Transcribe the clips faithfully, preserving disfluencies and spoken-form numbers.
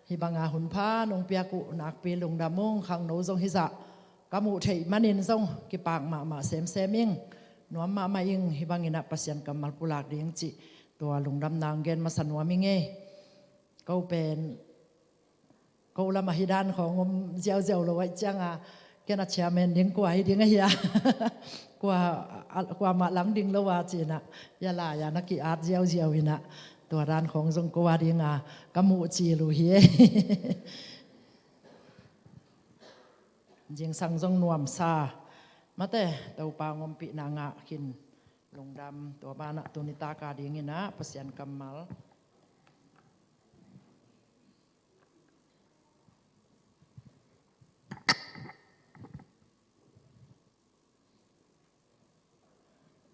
Hih banga hun pha nong piak uh nakpi lungdam ung. Khangno zong hizah ka muh theih manin zong kipak mahmah semsem ing. Nuam mahmah ing. Hih bangin ah Pasian kammal pulak ding cih tua lungdam nang gen masa nuam ing ei. Ko pen ko lamah hih dan khawng om ziauziau lo ahih cianga ken a chairman ding kua hi ding ahi a, kua, a, kuamah lang ding lo a cinah, ya lai-a na ki-at ziauziau inah, tua dan khawng zong ko a dinga ka muh cil uh hi e. Zingsang zong nuamsa mate, Topa ngompihna ngah khin lungdam. Tua banah tuni taka dinginah Pasian kammal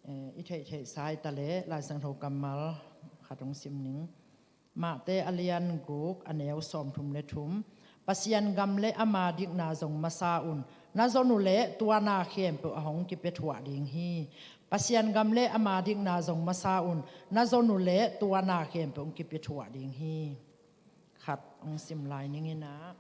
Eh, i theihtheih sa i ta leh Lai Siangtho kammal khat hong sim ning. Mate a lian guk a neu sawmthum le thum. Pasian gam le ama dikna zong masa un, na zon uh leh tua na khempeuh a hong kipia thuah ding hi. Pasian gam le ama dikna zong masa un, na zon uh leh tua na khempeuh hong kipia thuah ding hi. Khat hong sim lai ninginah.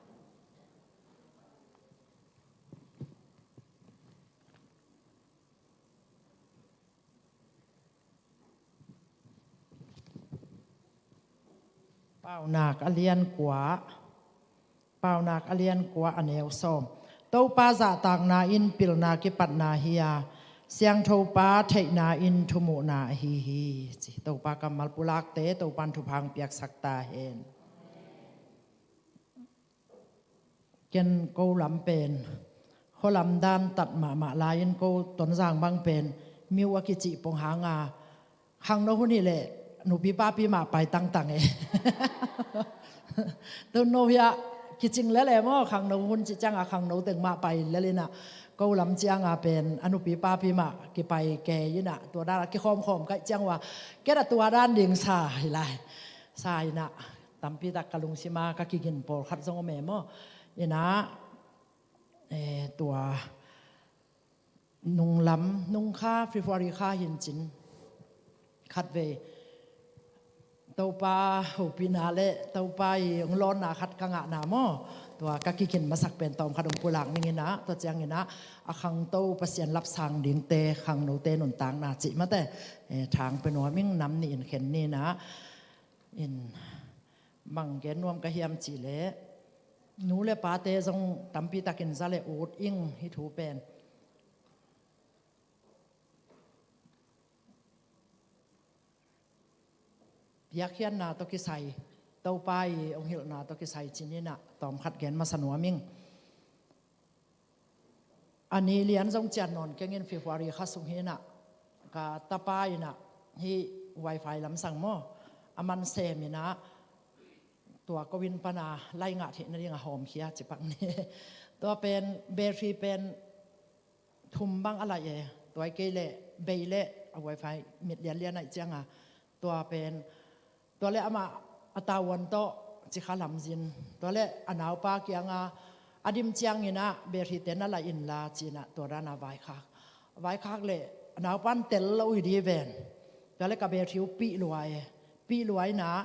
Paunak a lian kua, Paunak a lian kua a neu sawm. Topa zahtakna in pilna kipatna hi a, Siangthopa theihna in thumuhna ahi hi, ci. Topa kammal pulakte Topan thupha hong piaksak ta hen. Ken ko lam pen khualam dan tat mahmah lai-in ko Tonzang bang pen miu a kicih pong hanga khangno hun hi leh nupi papi mah pai tangtang e. Tunno hiah kicing lel e maw, khangno hun cih cianga khangno teng mah pai lel inah, ko lam cianga pen a nupi papi mah kipai kei inah, tua dana kikhawmkhawm kaih ciang uh a, ken a tua dan ding sa hi lai. Sa inah tampitak ka lungsima ka kigin pawlkhat zong om e maw. Inah, eh, tua nunglam, nungkha, February kha hincin khatvei Topa hopihna le Topa i hong lawnna khat ka ngahna maw. Tua ka kigin masak pen tawmkhat hong pulak ninginah, tua cianginah a khangto Pasian lapsang dingte, khangnote nuntakna cih mate, eh, thang pe nuam ing. Nam nih in khen ninah. In bang gen nuam ka hiam cihleh, nu le pate zong tampitakin za le ut ing hih thu pen. Piakkhiatna tawh kisai, Topa i hong hilhna tawh kisai cininah tawmkhat gen masa nuam ing. A ni lian zong cian nawn kengin February kha sung hinah ka tapa inah hih wifi lamsang maw, a man sem inah tua ko inn pana lai ngah theihna ding a hawmkhia cipak ni. Tua pen battery pen thum bang a laih e. Tua i kei leh bei leh a wifi mit lianlian ahih cianga tua pen, tua le amah a tavuan tawh cikha lamzin. Tua le a naupa kianga a dim cianginah battery ten a laih inla cinah tua dana vaikhak. Vaikhak le a naupan tel lo hi di ven. Tua le ka battery uh pih lua e. Pih lua inah,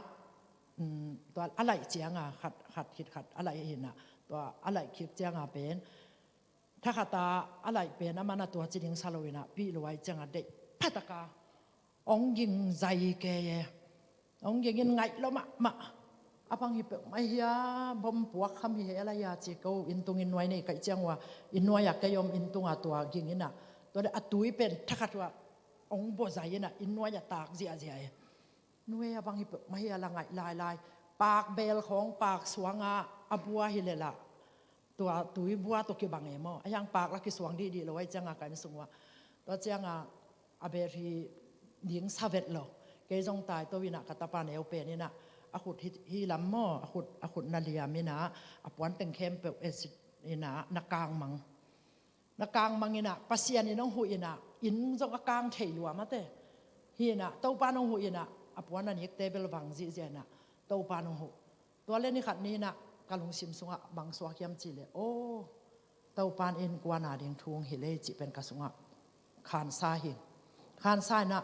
um, tua a laih cianga khat, khat khit khat a laih hinah, tua a laih khit cianga pen thakhata a laih pen a mana tua ci ding sa lo inah pih lua i cianga deih phataka hong ging zai kei e. Hong gingin ngaih lo mahmah. A bang hi peuhmah hia, bom puak kham hi he a lai a ci ko. Inntung innnuai nei kaih ciang uh a, innnuai a kei om inntunga tua ging inah, tua le a tui pen thakhat uh a hong bua zai inah innnuai a tak ziahziah e. Nuai a bang hi peuhmah hia la ngaih lailai. Paak beel khawng paak suanga a bua hi leh lah tua tui bua tawh kibang e maw. A hiang paak la kisuang dihdih lo ahih cianga ka inn sung uh a, tua cianga a battery ding sa vet lo. Kei zong taito inah ka tapa neu pen inah a khut hi, hi lam maw, a khut, a khut na liam inah a puan teng khempeuh acid inah na kangmang. Na kangmang inah Pasian in hong huh inah inn zong a kang thei lua mate. Hi inah Topan hong huh inah a puan a nikte bel vang zihziah inah Topan hong huh. Tua le ni khat ni inah ka lungsim sungah bang suak hiam cihleh, aw, Topan innkuan a ding thu hong hilh e cih pen ka sungah khansa hi. Khansa inah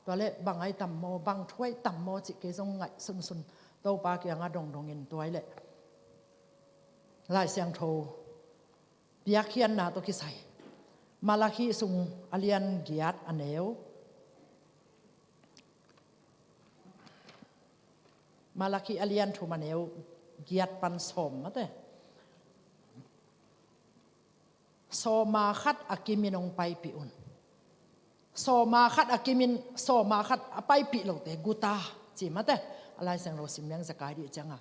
tua le bang ai tam maw, bang thu ai tam maw cih kei zong ngaih sunsun Topa kiangah dongdongin tua i leh Lai Siangtho piakkhiatna tawh kisai Malakhi sung a lian giat a neu, Malakhi a lian thum a neu giat pan sawm mate. Sawma khat a kimin hong paipih un. Sawma khat a kimin, sawma khat a paipih lote guta ci mate. A Lai Siangtho sim liang zekai dih cianga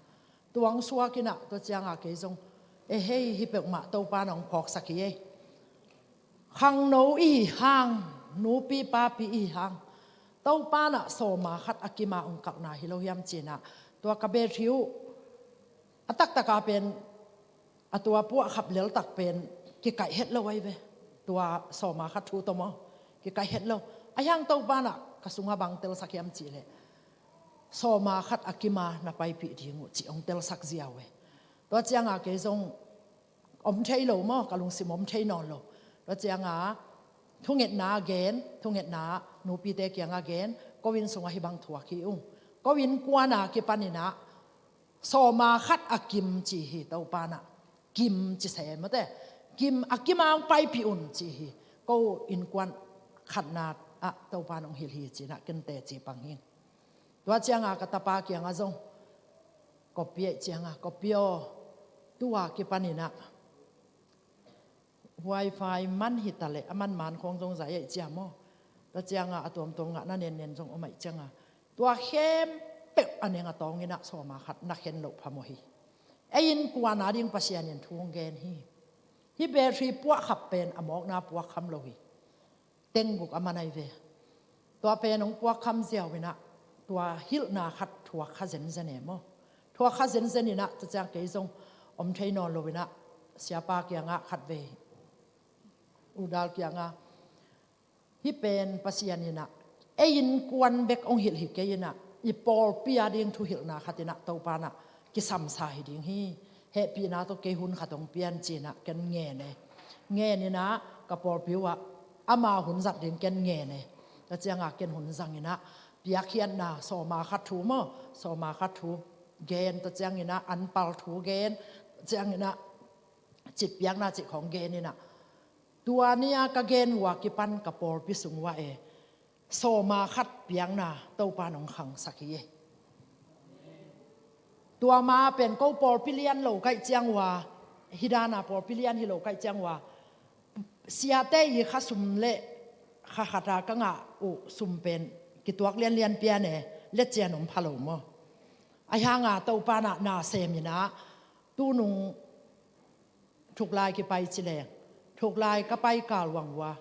tuang suak inah, tua cianga kei zong, e hei, hi peuhmah Topa nong phawksak hi ei. Khangno i hi hang, nupi papi i hi hang, Topa nah sawma khat a kima hong kalhna hi lo hiam cinah, tua ka battery uh a taktaka pen, a tua puahkhap leltak pen kikaih het lo ahi ve. Tua sawma khat thu tawh maw, kikaih het lo. Ahi hang Topa nah ka sunga bang telsak hiam cihleh, sawma khat a kima na paipih ding uh ci hong telsak ziau e. Tua cianga kei zong om thei lo maw, ka lungsim om thei nawn lo. Tua cianga thungetna gen, thungetna nupite kianga gen, ko inn sungah hi bang thuak hi ung. Ko innkuana kipaninah sawma khat a kim ci hi Topa nah. Kim ci se mate. Kim a kima hong paipih un ci hi. Ko innkuan khatna ah Topa nong hilh hi cinah ken teci pang hi. Tua cianga ka tapa kianga zong, Kopi aih cianga, Kopi aw, tua kipaninah wifi man hitaleh a man man khawng zong zai aih cia maw. Tua cianga a tuamtuam ngah na nennen zong om aih cianga, tua khempeuh a neng a tawnginah sawma khat na khen loh phamawh hi. Ei innkuana ding Pasian in thu hong gen hi. Hih battery puahkhap pen a mawkna puakkham lo hi. Tengguk a man ahi ve. Tua pen hong puakkham ziau inah tua hilhna khat thuak kha zenzen e maw. Thuak kha zenzen inah tua ciang kei zong om thei nawn lo inah siapa kiangah khat vei, U Dal kiangah, hih pen Pasian inah ei innkuan bek hong hilh hi kei inah i pawlpi a ding thuhilhna khat inah Topa nah kisamsa hi ding hi. Hehpihna tawh kei hun khat hong pian cinah ken ngen e. Ngen inah ka pawlpi uhah ama hun zat ding ken ngen e. Tua cianga ken hun zang inah piakkhiatna sawma khat thu maw, sawma khat thu gen, tua cianginah anpal thu gen, tua cianginah citpiakna cih khawng gen inah, tua nia ka gen uh a kipan ka pawlpi sung uh ah e, sawma khat piakna Topa nong khangsak hi e. Tua ma pen ko pawlpi lian lo kaih ciang uh a, hih dana pawlpi lian hi lo kaih ciang uh a, siate i khasum le kha khata ka ngah uh sum pen kituak lianlian pian e, letcian om pha lo maw. Ahi hanga Topa nah na sem inah tunung thuklai kipai cileng, thuklai ka pai kal uang uh a,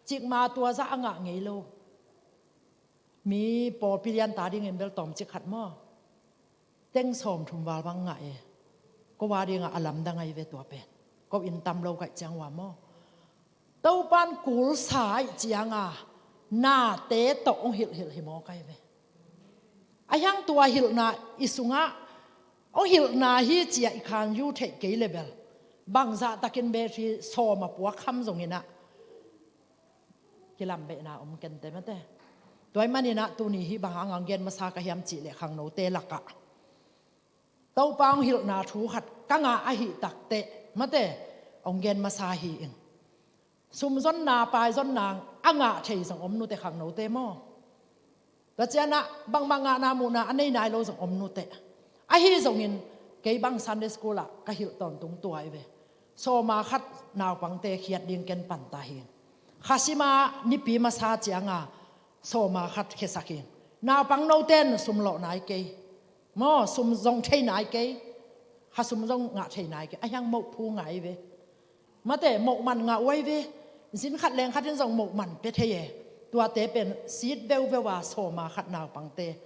cikma tua zah a ngah ngei lo. Mi pawlpi lianta dingin bel tawmcik khat maw, teng sawmthum val bang ngah e. Ko a dingah a lamdang ahi ve tua pen. Ko inn tam lo kaih ciang uh a maw, Topan kulsa aih cianga nate tawh hong hilhhilh hi maw kaih ve. Ahi hang tua hilhna i sungah hong hilhna hi cia i khan yu theih kei le bel, bangzah takin battery sawm a puakkham zonginah kilambehna om kente mate. Tua ih maninah tuni hih bang hang hong gen masa ka hiam cihleh khangnote lakah Topa hong hilhna thu khat ka ngah ahih takteh mate, hong gen masa hi ing. Sumzonna paizonna a ngah thei zong om nute khangnote maw. Tua cianah bangmah ngahna muhna a nei nai lo zong om nute. Ahi zongin kei bang Sunday school ah ka hilh tawntung tua ih ve. Sawma khat naupangte khiat ding ken panta hi. Khasima nipi masa cianga sawma khat khiasak hi. Naupang noten sum lawh nai kei maw, sum zong thei nai kei. Khasum zong ngah thei nai kei. Ahiang moh phu ngai ve. Mate, moh man ngah uai ve. Zin khat leng khatin zong moh man pia thei e. Tuate pen sit veuveu a sawma khat naupangte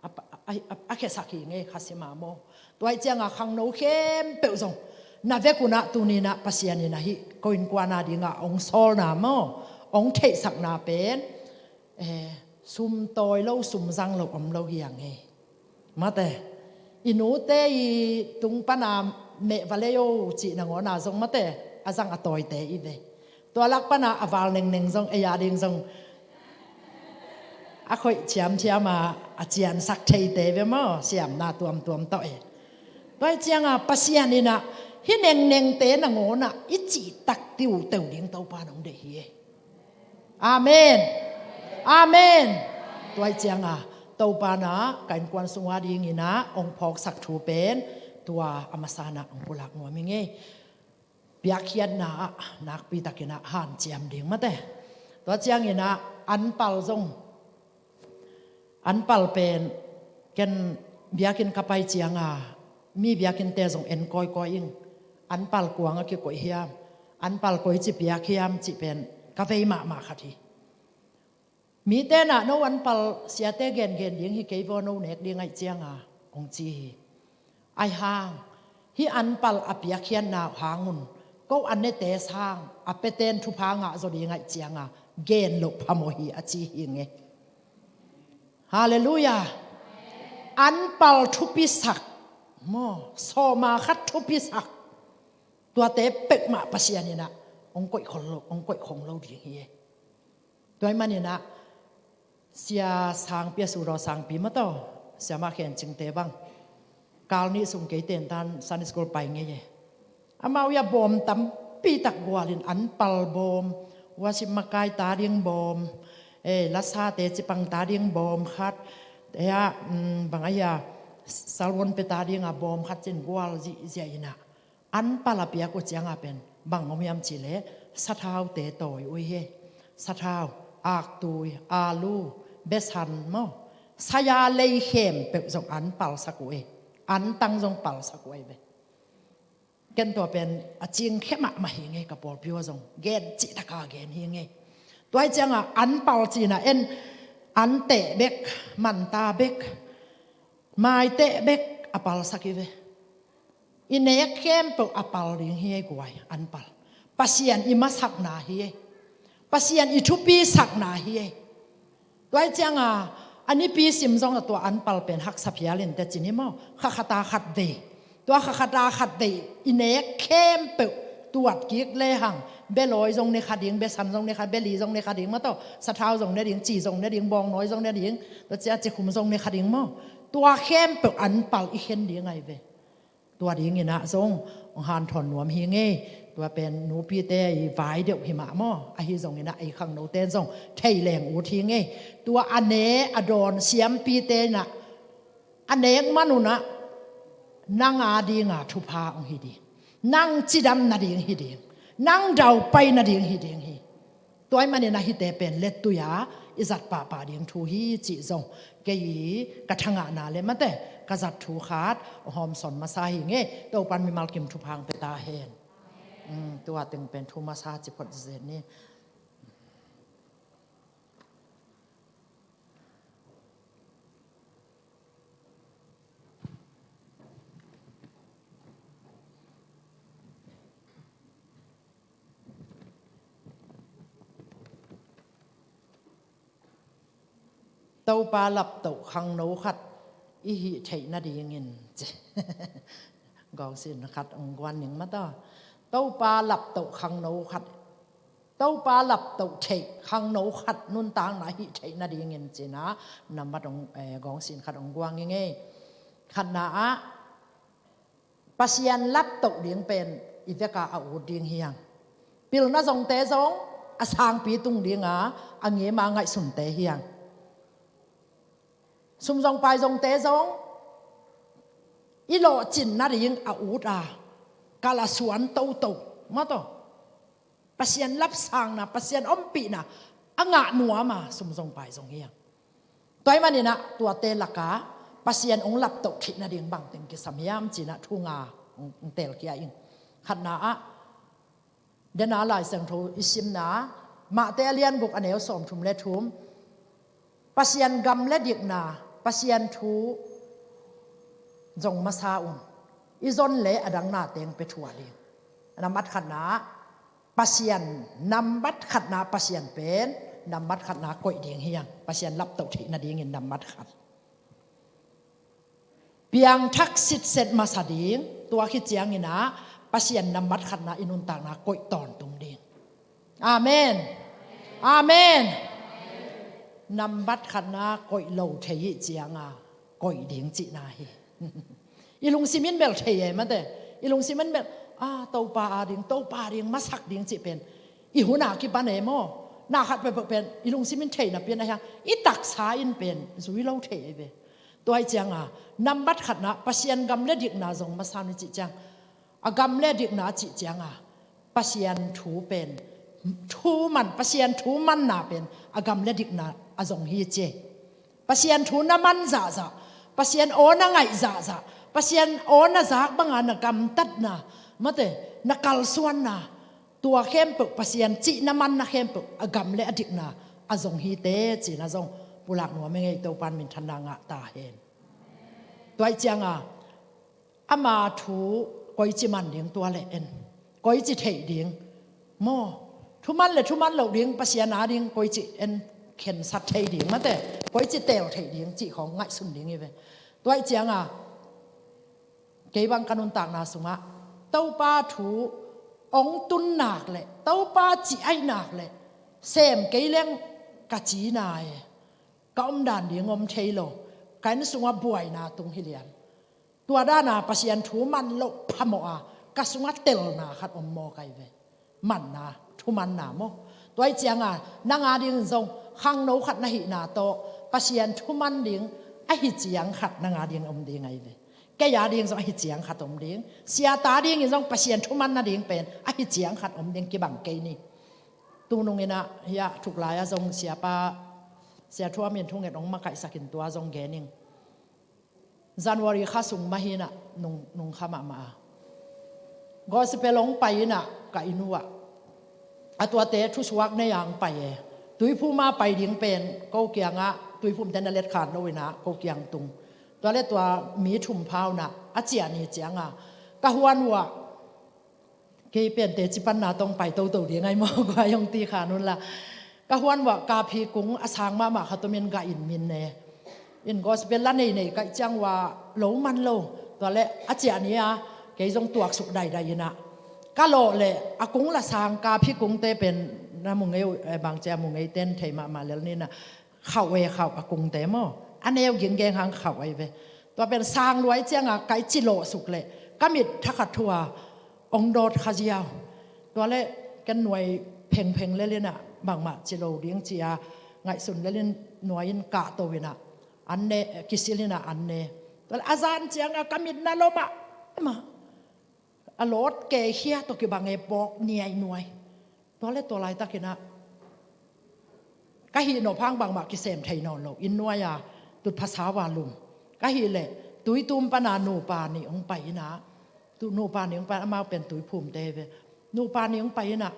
a, a, a, a khiasak hi ngei khasima maw. Tua ih cianga khangno khempeuh zong na vekunah tuninah Pasian in ahi ko innkuana dingah hong sawlna maw, hong theihsakna pen, eh, sum tawi lo, sum zang lo om lo hi a ngei. Mate, i nute i tung pana meh va lei o cih nangawna zong mate, a zang a tawite i ve. Tua lak pana a val nengneng zong ei a ding zong a khoih thiamthiam a, a ciansak theite ve maw, siamna tuamtuam tawh e. Tua ih cianga Pasian inah Hih nengnengte nangawnah i cihtak tiuteu ding Topa in hong deih hi. Amen. Amen. Tua ih cianga Topa in ah ka innkuan sungah dinginah hong phawksak thu pen tua a masanah hong pulak nuam hi ngei. Piakkhiatna ah nakpitakinah hanciam ding mate. Tua cianginah anpal zong, anpal pen ken biakinn ka pai cianga mi biakinnte zong en kawikawi ing. Anpal kuang a kikoih hiam, anpal koici piak hiam cih pen ka vei mahmah khat hi. Mite nah no anpal siate gengen ding hi kei vaw, no nek ding aih cianga hong ci hi. Aih hang hih anpal a piakkhiatna hangun ko a nete sang a peten thupha ngah zaw ding aih cianga gen loh phamawh hi a ci hi nge. Halleluiah. Anpal thupisak maw, sawma khat thupisak, tuate peuhmah Pasian inah hong koih khong lo, hong koih khong lo ding hi. Tua ih maninah sia sangpi a suraw sangpi mataw, siamah khencingte bang kal nih sung kei tentan Sunday school pai ngei e. Amau ia bawm tampitak gualin anpal bawm, worship makai ta ding bawm, eh, lasate cipang ta ding bawm khat, tea, mm, bang aia salwon pe ta dinga bawm khat cin gual zihziah inah anpal a piak uh cianga pen bang om hiam cihleh sathaute tawi uh hi. Sathau, aktui, alu, besan maw, saya lei khempeuh zong anpalsak uh hi. Antang zong palsak uh ahi ve. Ken tua pen a cingkhia mahmah hi ngei, ka pawlpi uh a zong gen cihtaka gen hi ngei. Tua ih cianga anpal cina en, anteh bek, manta bek, maiteh bek a palsak hi ve. I nek khempeuh a pal ding hi ei guai, anpal. Pasian i masakna hi ei. Pasian i thupisakna hi ei. Tua ih cianga a nipi sim zong a tua anpal pen haksa phialin tecin hi maw, khakhata khat vei. Tua khakhata khat vei i nek khempeuh tuat kik lehang belawi zong ne kha ding, besan zong ne kha, beli zong ne kha ding mataw, sathau zong ne ding, ci zong ne ding, bawngnawi zong ne ding, tua cia cikhum zong ne kha ding maw. Tua khempeuh anpal i khen ding ahi ve. Tua dinginah zong hong hanthawn nuam hi ngei. Tua pen nupite i vai deuh hi mah maw, ahi zonginah ei khangnote in zong thei leng ut hi ngei. Tua a ne a dawn siampite inah a nek manunah nang a dinga thupha hong hi ding, nang cidam nading hi ding, nang daupai nading hi ding hi. Tua ih manin a hihte pen lettui-a i zat pahpah ding thu hi cih zong kei i ka thangahna le mate ka zat thu khat hawmsawn masa hi ngei. Topan mimal kim thupha hong pia ta hen. Mm, tua teng pen thu masa ci phot zen ni. Topa laptoh khangno khat i hih theih nadingin ci. Gawngsin khat hong guan ning mataw. Topa laptoh khangno khat, Topa laptoh theih khangno khat nuntakna hih theih nadingin cina nambat hong, eh, gawngsin khat hong guang hi ngei. Khatna ah Pasian laptoh ding pen i veka a ut ding hiang. Pilna zongte zong a sangpi tung dinga a ngima ngaihsunte hiang. Sum zong pai zongte zong i lawhcin nading a ut a kal a suan toto mataw. Pasian lapsangna, Pasian ompihna a ngah nuam a sum zong pai zong hiang. Tua ih maninah tuate laka Pasian hong laptoh theih nading bangteng kisam hiam cinah thu nga hong telkhia ing. Khatna ah dena Lai Siangtho i simna Mate a lian guk a neu sawmthum le thum, Pasian gam le dikna, Pasian thu zong masa un, i zon le a dang na teng pe thuah ding. Nambat khatna Pasian, nambat khatna Pasian pen nambat khatna koih ding hiang. Pasian laptoh theih nadingin nambat khat. Piangthak sitset masa ding, tua khit cianginah Pasian nambat khatna i nuntakna koih tawntung ding. Amen. Amen. Nambat khatna koih lo thei ih cianga koih ding cihna hi. I lungsim in bel thei e mate. I lungsim in bel A, Topa a ding, Topa ding masak ding cih pen i hun a kipan e maw. Na khat peuhpeuh pen i lungsim in theihna pian a hiang, i taksa in pen zui lo thei ei ve. Tua ih cianga nambat khatna Pasian gam le dikna zong masa ni cih ciang, a gam le dikna cih cianga Pasian thu pen thu man, Pasian thu manna pen a gam le dikna a zong hi ci. Pasian thu na man zahzah, Pasian aw na ngaih zahzah, Pasian aw na zak banga na gamtatna, mate, na kalsuanna, tua khempeuh Pasian cih na manna khempeuh a gam le a dikna a zong hi te cihna zong pulak nuam ing ei. Topan minthanna ngah ta hen. Tua ih cianga ama thu koici man ding tua le en, koici theih ding maw. Thuman le thuman loh ding, Pasian a ding koici en khensat thei ding, mate, koici tel thei ding cih khawng ngaihsun ding hi ve. Tua ih cianga kei bang ka nuntakna sungah Topa thu ong tun nak le Topa cih aih nak le sem kei leng ka ci nai, ka omdan ding om thei lo, ka inn sungah buaina tung hi lian. Tua dana Pasian thu man loh phamawh a ka sungah telna khat om maw kai ve. Manna, thumanna maw. Tua ih cianga nang a dingin zong khangno khat na hihna tawh Pasian thuman ding ahi ciang khat nang a ding om ding ahi ve. Kei a ding zong ahi ciang khat om ding. Siate a dingin zong Pasian thuman nading pen ahi ciang khat om ding kibang kei ni. Tunung inah hiah thuklai ah zong siapa, Sia Thuam in thunget ong makaihsakin tua zong gening. January kha sung mah hinah nung, nung kha mahmah a gospel hong pai inah ka inn uhah a tuate thusuak nei a hong pai e. Tuiphum a pai ding pen ko kiangah, Tuiphum ten a letkhan lo inah ko kiang tung. Tua le tua mi thum pha unah a ciah ni cianga ka huan uhah kei pen teci panna tawh pai toto ding ahi maw, guai hong ti khan unla. Ka huan uhah kapi kung a sang mahmah khat om in gah in min ne. In gospel la nei nei kaih ciang uhah lo man lo. Tua le a ciah ni a kei zong tuaksuk daidai inah ka lawh le a kung la sang kapi kungte pen na mu ngei uh, eh, bangcia mu ngei ten thei mahmah lel ninah khauh e, khauh a kungte maw. A neu ginggeng hang khauh ahi ve. Tua pen sang luai cianga kai ci lawhsuk le ka mit thakhat thu a ong dawt kha ziau. Tua le ken nuai phengpheng lel inah bangmah ci lo ding cia ngaihsun lel in nuai in kahto inah an ne, kisil inah an ne. Tua le a zan cianga ka mit na lo mahmah. A lawt kekhia tawh kibang e, bawk niai nuai. Tua le tua laitakinah ka hih nawh phang bangmah kisem thei nawn lo, inn nuai a tutphah sau a lum. Ka hih leh Tuitum pana nupa nih hong pai inah, tu nupa nih hong pai, amau pen Tuiphumte ve. Nupa nih hong pai inah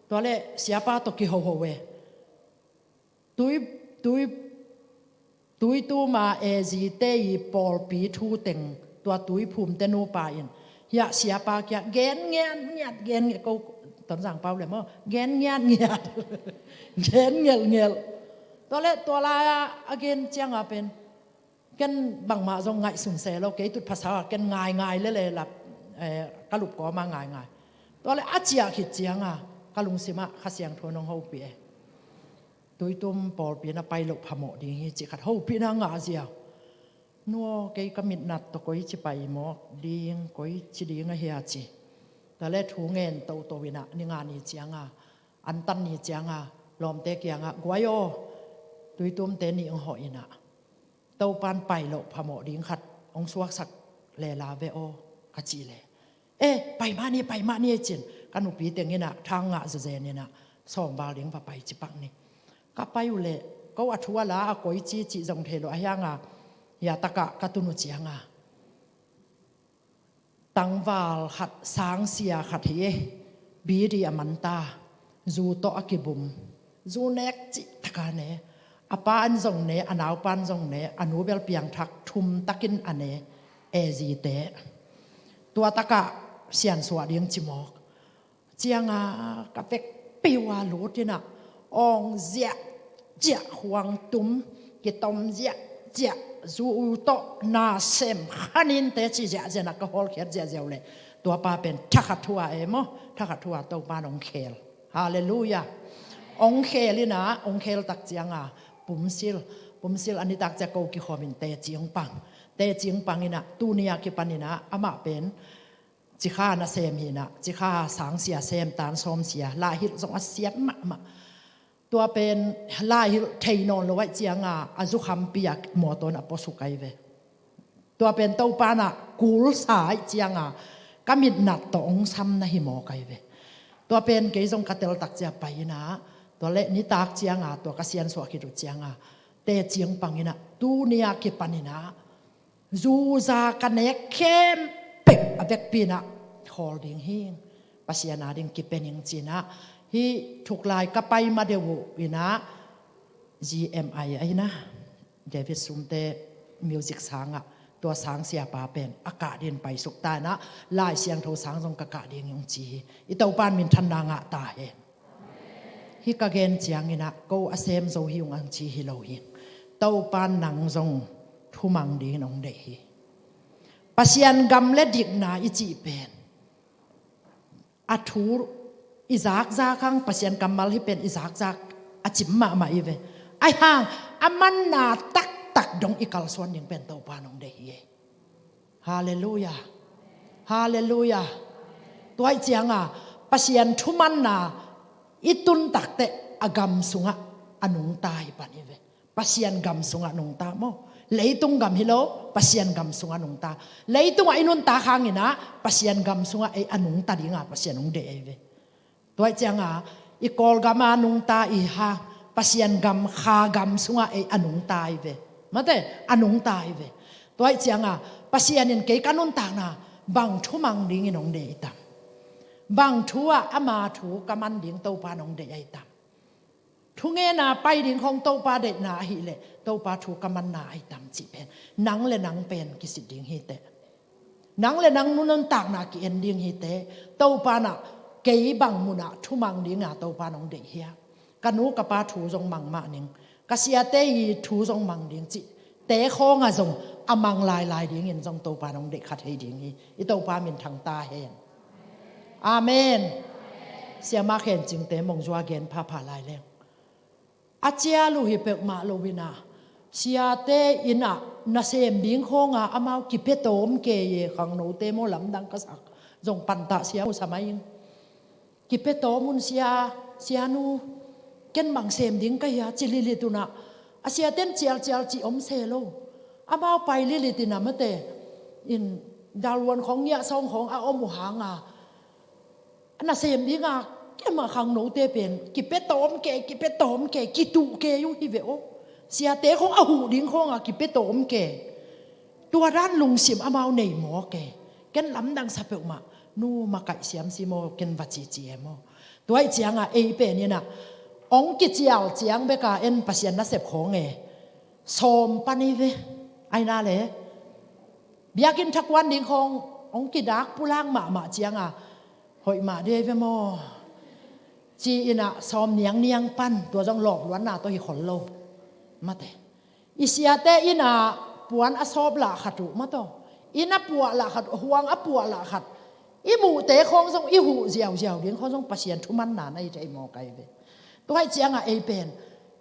tua le siapa tawh kihoho e. Tui, tui, Tuitum a AG-te i pawlpi thu teng tua Tuiphumte nupa in hiah siapa kiang gen ngiatngiat, gen ngiat ko Tonzang pau le maw, gen ngiatngiat. Gen ngelhngelh. Tua le tua lai-a a gen cianga pen ken bangmah zong ngaihsun se lo, kei tutphah sau a ken ngaingai lele lap, eh, ka lup kawma ngaingai. Tua le a ciah khit cianga ka lungsimah Kha Siangtho in hong hopih e. Tuitum pawlpi na pai loh phamawh ding hi cih khat hopihna ngah ziau. Nuaw, kei ka mitnat tawh koici pai mawk ding, koici ding ahia ci. Tua le thu ngen toto inah ni nga ni cianga, antan ni cianga lawmte kiangah guai aw, Tuitumte nih hong hawh inah Topan pai loh phamawh ding khat hong suaksak lela ve aw ka cih le, e, pai mah ni, pai mah ni, cin ka nupi teng inah thang ngah zezen inah sawmval ding va pai cipak ni. Ka pai uh leh ko a thu a la a koici cih zong thei lo a hianga hia takah ka tun uh cianga tangval khat, sangsia khat hi e. Bidi a manta, zu tawh a kibum. Zu nek cih taka ne. A pa an zong ne, a naupan zong ne, a nu bel piangthak thum takin a ne. AG-te tua takah siansuah ding ci mawk. Cianga ka vekpi uh a lut inah awng ziahziah, khuang tum kitom ziahziah, zu u tawh nasem khaninte ci ziahziah inah ka hawlkhiat ziahziah uh leh tua pa pen thakhat thu a e maw, thakhat thu a Topan hong khel. Halleluiah. Hong khel inah, hong khel tak cianga pumsil, pumsil a nitak ciah ko kikhawm in teci hong pang. Teci hong pang inah tuni a kipan inah amah pen Cikha na sem hi-in ah, Cikha sangsia sem, tan sawmsia, laihilh zong a siat mahmah. Tua pen laihilh thei nawn lo ahih ciangin a zukhampi-a mawtaw in a puasuk ahi ve. Tua pen Topa in ah kulsa ahih ciangin ka mitnat tawh hong sam na hi mawk ahi ve. Tua pen kei zong ka teltak ciang pai-in ah, tua leh nitak ciangin tua ka siansuah khit uh ciangin, teci hong pang-in ah, tuni-a kipan-in ah zu za ka nek khempeuh a vekpi-in ah khawl ding hi ing, Pasian a ding kipia ning ci-in ah, hih thuklai ka pai ma deuh uh in ah, G M I a hi-in ah, David Sumte music sang ah, tua sangsiapa pen a kah dingin paisuk ta-in ah, Lai Siangtho sang zong ka kah ding hi ung ci hi. I Topa in minthanna ngah ta hen. Hih ka gen ciangin ah ko a sem zo hi ung hong ci hi lo hi. Topa in nang zong thumang dingin hong deih hi. Pasian gam le dikna i cih pen a thu i zakzak hang, Pasian kammal hih pen i zakzak a cim mahmah hi ve. Ahih hang a manna taktak dong i kalsuan ding pen Topa in hong deih hi. Halleluiah. Halleluiah. Tua ahih ciangin Pasian thumanna i tun takteh a gam sungah a nungta hi pan hi ve. Pasian gam sungah nungta maw? Leitung gam hi lo, Pasian gam sungah nungta. Leitungah i nuntak hangin ah Pasian gam sungah ei a nungta dingin Pasian hong deih ahi ve. Tua ahih ciangin i Kawlgam ah nungta i hi hang, Pasian gam, Kha gam sungah ei a nungta ahi ve. Mate, a nungta ahi ve. Tua ahih ciangin Pasian in kei ka nuntakna bang thu mang dingin hong deih tam? Bang thu ah ama thu ka man ding Topa in hong deih ahi tam? Thungetna pai ding khawng Topa deihna ahih leh Topa thu ka manna ahi tam cih pen nang le nang pen kisit ding hi teh. Nang le nang nuntakna ki-en ding hi teh. Topa in ah kei bang munah thu mang dingin Topa in hong deih hiam? Ka nu ka pa thu zong mang mah ning, ka siate i thu zong mang ding cih te khawngah zong a mang lailai dingin zong Topa in hong deih kha thei ding hi. I Topa minthang ta hen. Amen. Siama Khen Cingte mong zua gen phapha lai leng, a cial uh hi peuhmah lo-in ah, siate inn ah nasem ding khawngah amau kipia tawm kei e, khangnote maw, lamdang ka sak zong pantah siam uh sa mai ing. Kipia tawm un sia, sianu, ken bang sem ding ka hia, ci lilit un ah, a siate in cialcial cih om se lo. Amau pai lilit in ah, mate, in dalvuan khawng, ngiahsawng khawng a om uh hangin, a nasem dingin, keimah khangnote pen kipia tawm kei, kipia tawm kei, kituh kei uh hi ve aw. Siate khawng a huh ding khawngah kipia tawm kei. Tua dan lungsim amau nei mawk e. Ken lamdang sa peuhmah, nu makaih siam si maw, ken va cici e maw. Tua ahih ciangin ei pen in ah, hong kicial ciang bek a en Pasian nasep khawng e, sawm pan hi ve. Ahi na le, biakinn thakuan ding khawng hong kidak pulak mahmah ciangin, hoih mah dei ve maw, ci-in ah sawm niangniang pan, tua zong lawpluatna tawh hi khol lo. Mate, i siate inn ah puan a sawp lah khat uh, mate, inn a puah lah khat uh, huang a puah lah khat, i muhte khawng zong, i huh ziauziau ding khawng zong Pasian thumanna na hi thei mawk ahi ve. Tua ahih ciangin ei pen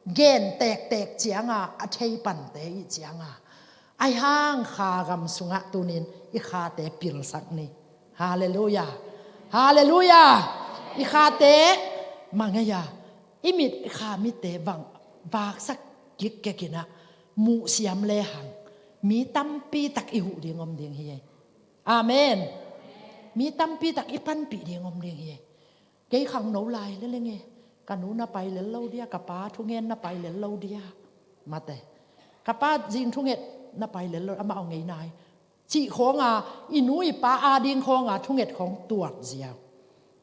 gen tektek ciangin a thei pante i hih ciangin, ahi hang Kha gam sungah tuni-in i khate pilsak ni. Halleluiah. Halleluiah. I khate mang ei a, i mit, i kha mitte bang vaksak kikkek in ah, muh siam lehang mi tampi tak i huh ding om ding hi. Amen. Mi tampi tak i panpih ding om ding hi. Kei khangno lai leleng e, ka nu na pai lel lo dia, ka pa thungen na pai lel lo dia. Mate, ka pa zing thunget na pai lel lo, amah a ngei nai, cih khawngin i nu i pa ading khawngin thunget khawng tuat ziau.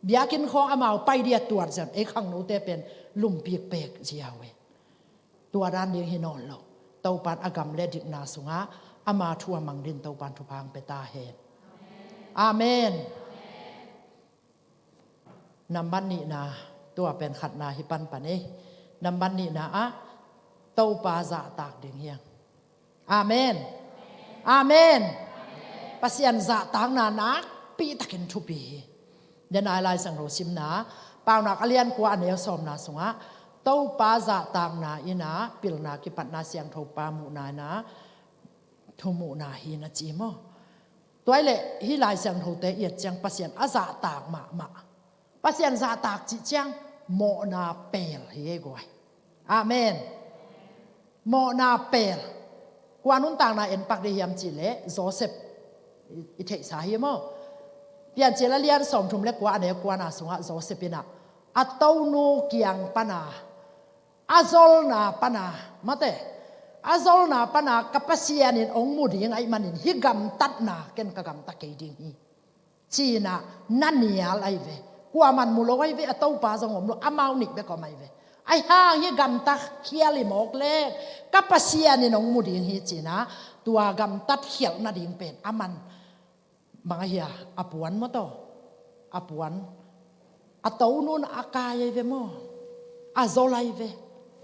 Biakinn khawng amau pai dia tuat ziau. Ei khangnote pen lumpik pek ziau e. Tua dan ding hi nawn lo. Topa in a gam le dikna sungah ama thu a mang dingin Topa in thupha hong pia ta hen. Amen. Nambat nihna, tua pen khatna hi panpan ei. Nambat nihna ah, Topa zahtak ding hi hang. Amen. Amen. Pasian zahtakna nakpi takin thupi hi. Denai Lai Siangtho simna, Paunak a lian kua, a neu sawmna sungah, Topa zahtakna in ah pilna kipatna, siangthopa muhna in ah thumuhna hi, na ci maw. Tua hi leh hih Lai Siangthote i et ciang Pasian a zahtak mahmah. Pasian zahtak cih ciang mawhna pel hi ei guai. Amen. Mawhna pel. Kua nuntakna en pak dih hiam cih leh Joseph i, i theihsa hi maw? Piancil a lian sawmthum le kua, a neu kuana sungah Joseph in ah a tonu kiang pana, a zolna pana, mate, a zolna pana ka Pasian in hong mu ding ahih manin hih gamtatna ken ka gamta kei ding hi, ci-in ah na nial ahi ve. Kuaman mu lo ahi ve, a topa zong om lo, amau nih bek om ahi ve. Ahi hang hih gamta khial hi mawk leh ka Pasian in hong mu ding hi, ci-in ah tua gamtat khialh nading pen aman bang ahi a, a puan maw taw, a puan, a tonun a kai ahi ve maw, a zol ahi ve,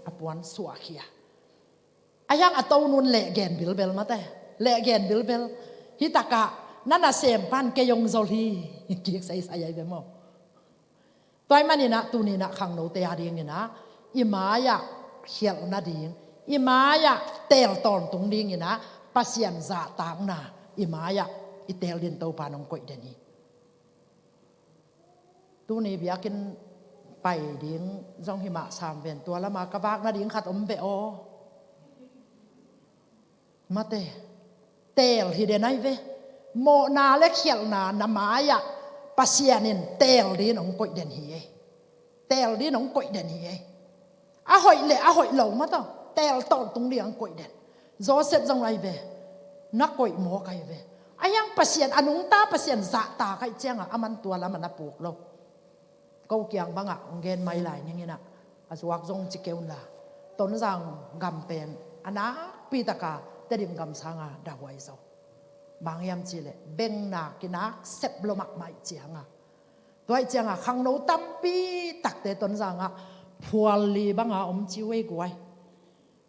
a puan suahkhia. Ahi hang a tonun lehgen bilbel mate, lehgen bilbel. Hih takah na nasem pan kei hong zol hi, kik saisai ahi ve maw? Tua ahih manin ah tuni-in ah khangnote a dingin ah i mai-ah khialh nading, i mai-ah teel tawntung dingin ah Pasian zahtakna i mai-ah i teel dingin Topa in hong koih den hi. Tuni biakinn pai ding zong hi mah sam ven, tua lama ka vak nading khat om ve aw. Mate, teel hi den ahi ve. Mawhna le khialhna na mai-ah Pasian in teel dingin hong koih den hi ei. Teel dingin hong koih den hi ei. A hoih le a hoih lo maw taw, teel tawntung dingin hong koih den. Joseph zong ahi ve. Na koih mawk ahi ve. Ahi hang Pasian, a nungta Pasian zahtak ahih ciangah aman tua lamah na puk lo. Ko kiang bangah hong gen mai lai ning in ah, a zuak zong ci kei un la, Tonzang gam pen a nakpi taka Tedim gam sanga dahhuai zo. Bang hiam cih leh bengna kinak sep lo mahmah ahih cianga, tua ahih cianga khangno tampi takte Tonzangah phual li banga om ci uh ei guai.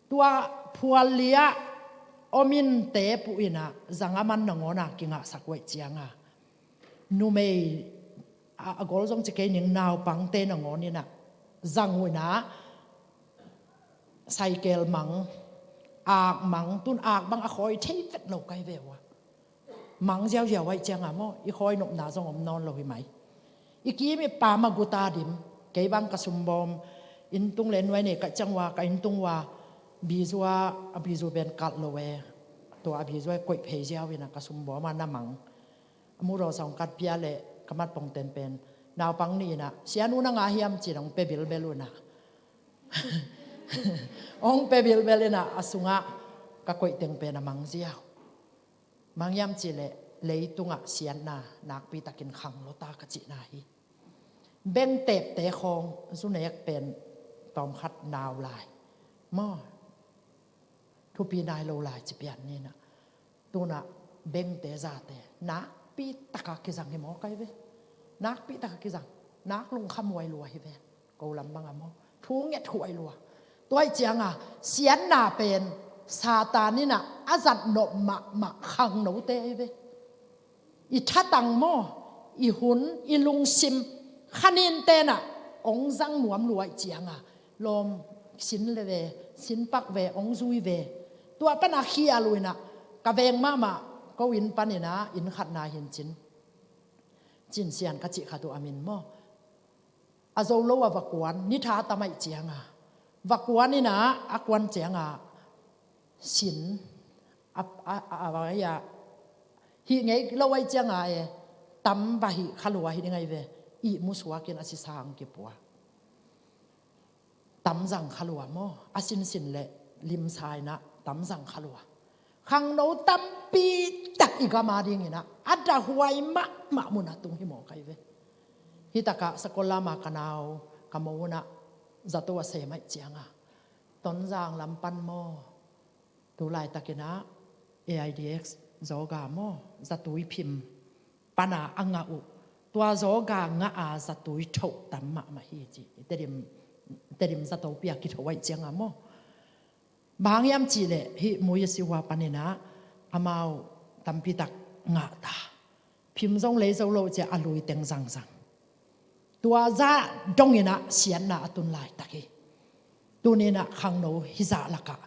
Tua phual li-ah om in tepuh in ah zang a man nangawn a kingahsak uh ahih cianga, numei a, a gol zong ci kei ning, naupangte nangawn in ah zang uh in ah, saikel mang, ak mang, tun ak bang a khawi thei vet lo kai ve uh a, mang ziauziau ahih cianga maw, i khawi nopna zong om nawn lo hi mai. I kim i pam a guta dim, kei bang ka sumbawm, inntung le nuai nei ka ciang uh a, ka inntung uh a, bizu a, a bizu pen kalh lo e, tua a bizu a koih phei ziau in ah ka sumbawm a na mang. A murawsa hong kat pia leh ka mat pongten pen naupang nih in ah, "Sianu na ngah hiam?" ci-in hong pia bilbel uh in ah. Hong pia bilbel in ah, a sungah ka koih teng pen a mang ziau. Bang hiam cih leh leitungah siatna nakpi takin khang lo ta ka cihna hi. Bengtepte khawng zu nek pen tawmkhat nau lai maw, thupi nai lo lai ci pian ni in ah. Tun ah bengte zate nakpi taka kizang hi mawk ahi ve. Nakpi taka kizang. Nak lungkham huai lua hi ve. Ko lam banga maw, thu nget huai lua. Tua ahih cianga siatna pen Satan in ah a zat nop mahmah khangnote ahi ve. I thatang maw, i hun, i lungsim, kha ninte in ah hong zang nuam lua ahih cianga, lawm, sin le ve, sin pak ve, hong zui ve. Tua pana khial uh in ah, ka veng mahmah, ko inn panin ah, inn khatna hin cin, Cin Sian ka cih khat uh a min maw, a zo lo a va kuan, ni tha tam ahih cianga va kuan in ah, a kuan cianga sin a, a, a, a, a, hih ngei lo ahih cianga e, tam va hih kha lua hi ding ahi ve. Ihmu suakin a sisang kipua. Tam zang kha lua maw, a sinsin le limsa in ah tam zang kha lua. Khangno tampi tak i gam a dingin ah a dahhuai mahmah mun a tung hi mawk ahi ve. Hih takah Sakollam a ka nau ka mo un ah zato a sem ahih cianga, Tonzang lam pan maw, tu laitakin ah A I D X Zawga maw, zatui phim pana a ngah uh, tua Zawga ngah a zatui thoh tam mahmah hi ci. Tedim, Tedim zatopi a kithoh ahih cianga maw, bang hiam cih leh hih Mui a si uh a panin ah amau tampi tak ngah ta. Phim zong lei zo lo cia, a lui teng zangzang. Tua zah dongin ah siatna a tun laitak hi. Tuni in ah khangno hih zah lakah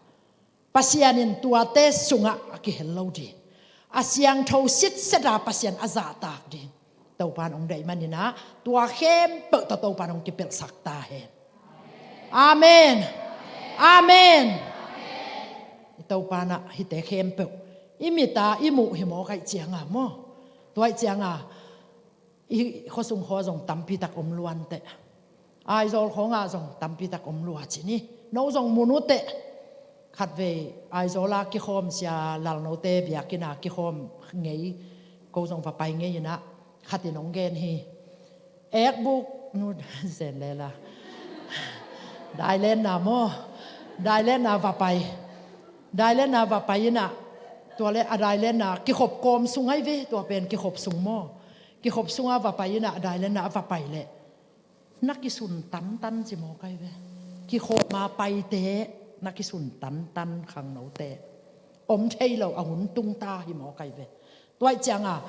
Pasian in tuate sungah a kihel lo ding, a siangtho sitset a Pasian a zahtak ding Topan hong deih manin ah, tua khempeuh tawh Topan hong kipelhsak ta hen. Amen. Amen. I Topan ah hihte khempeuh i mit a i muh hi mawk ahih ciangin maw, tua ahih ciangin i khuasung khua zong tampi tak om lua inteh. Aizawl khawngah zong tampi tak om lua ci ni. No zong mu uh teh. Khatvei Aizawl a kikhawm, Sia Lalnote biakinn a kikhawm ngei, ko zong va pai ngei in ah, khat in hong gen hi. Ekbuk nu zen lela. Dailenna maw? Dailenna va pai. Dailenna va pai in ah, tua leh a dailenna kikhop kawm sung ahi ve, tua pen kikhop sung maw? Kikhop sungah va pai in ah, a dailenna a va pai leh na kisun tantan ci mawk ahi ve. Kikhop ma paite na kisun tantan, khangnote. Om thei lo a hun tung ta hi mawk ahi ve. Tua ahih ciangin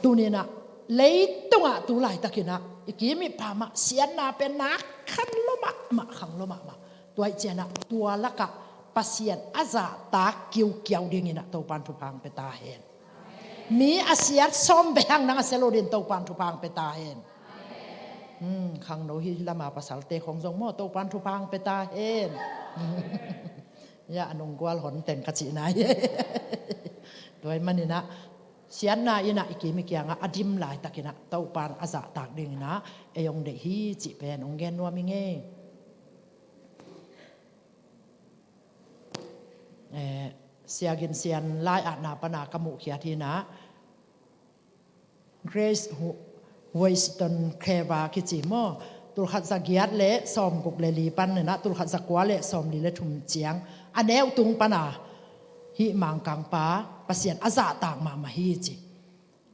tuni in ah, leitungah tu laitakin ah i kim i pam ah siatna pen na khang lua mahmah, khang lua mahmah. Tua ahih ciangin ah tua lakah Pasian a zahtak kiukiau dingin ah Topan thupha hong pia ta hen. Mi a siat sawm bek hang nang a sia lo dingin Topan thupha hong pia ta hen. Hmm, khangno hi lama pasalte khawng zong maw, Topan thupha hong pia ta hen. Ya, a nunggual hon teng ka cihna hi. Tua ahih manin ah, siatna in ah i kim i kiangah a dim laitakin ah Topan a zahtak dingin ah ei hong deih hi cih pen hong gen nuam ing ei. Eh, Sia Gin Sian lai-atna pan a ka muhkhiat hi in ah, Grace Hu-, Wheaton Cleaver kici maw, tulkhat za giat le sawm guk le li panin ah tulkhat za kua le sawm li le thum ciang a neu tung pan a hih Mangkangpa Pasian a zahtak mahmah hi ci.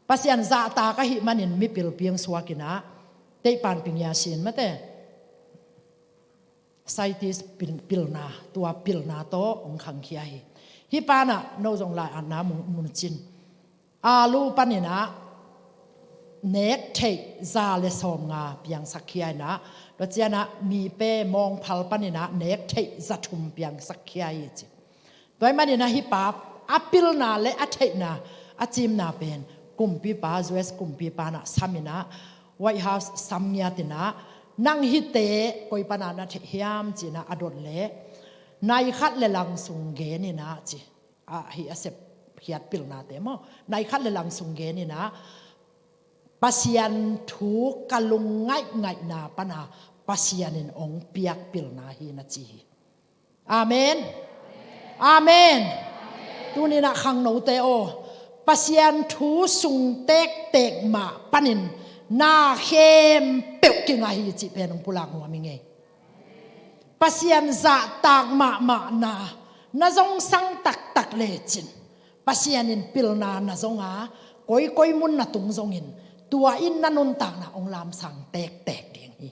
Pasian zahtak ahih manin mipil piang suak in ah, teihpan pingia sin mate, scientist pil-, pilna, tua pilna tawh hong khangkhia hi. Hih pan ah no zong lai-atna mu-, mu cin. Alu panin ah nek theih za le sawmnga piangsak khia in ah, tua ciangin ah mipe mawngphal panin ah nek theih za thum piangsak khia hi ci. Tua ahih manin ah hih pa a pilna le a theihna, a cimna pen kumpipa, U S kumpipa in ah sam in ah, White House sam ngiat in ah, nang hihte koi pan a na theih hiam ci in ah a dot leh, nai khat le lang sung gen in ah ci. A, hih a sepkhiat pilnate maw, nai khat le lang sung gen in ah, Pasian thu ka lung ngaihngaihna pan a Pasian in hong piak pilna hi na ci hi. Amen. Amen. Tuni in ah khangnote aw, Pasian thu sung tektek mah panin na khempeuh kinga hi cih pen hong pulak nuam ing ei. Pasian zahtak mahmahna na zongsang taktak lecin, Pasian in pilna na zong a, koikoi mun na tung zongin, tua in na nuntakna hong lamsang tektek ding hi.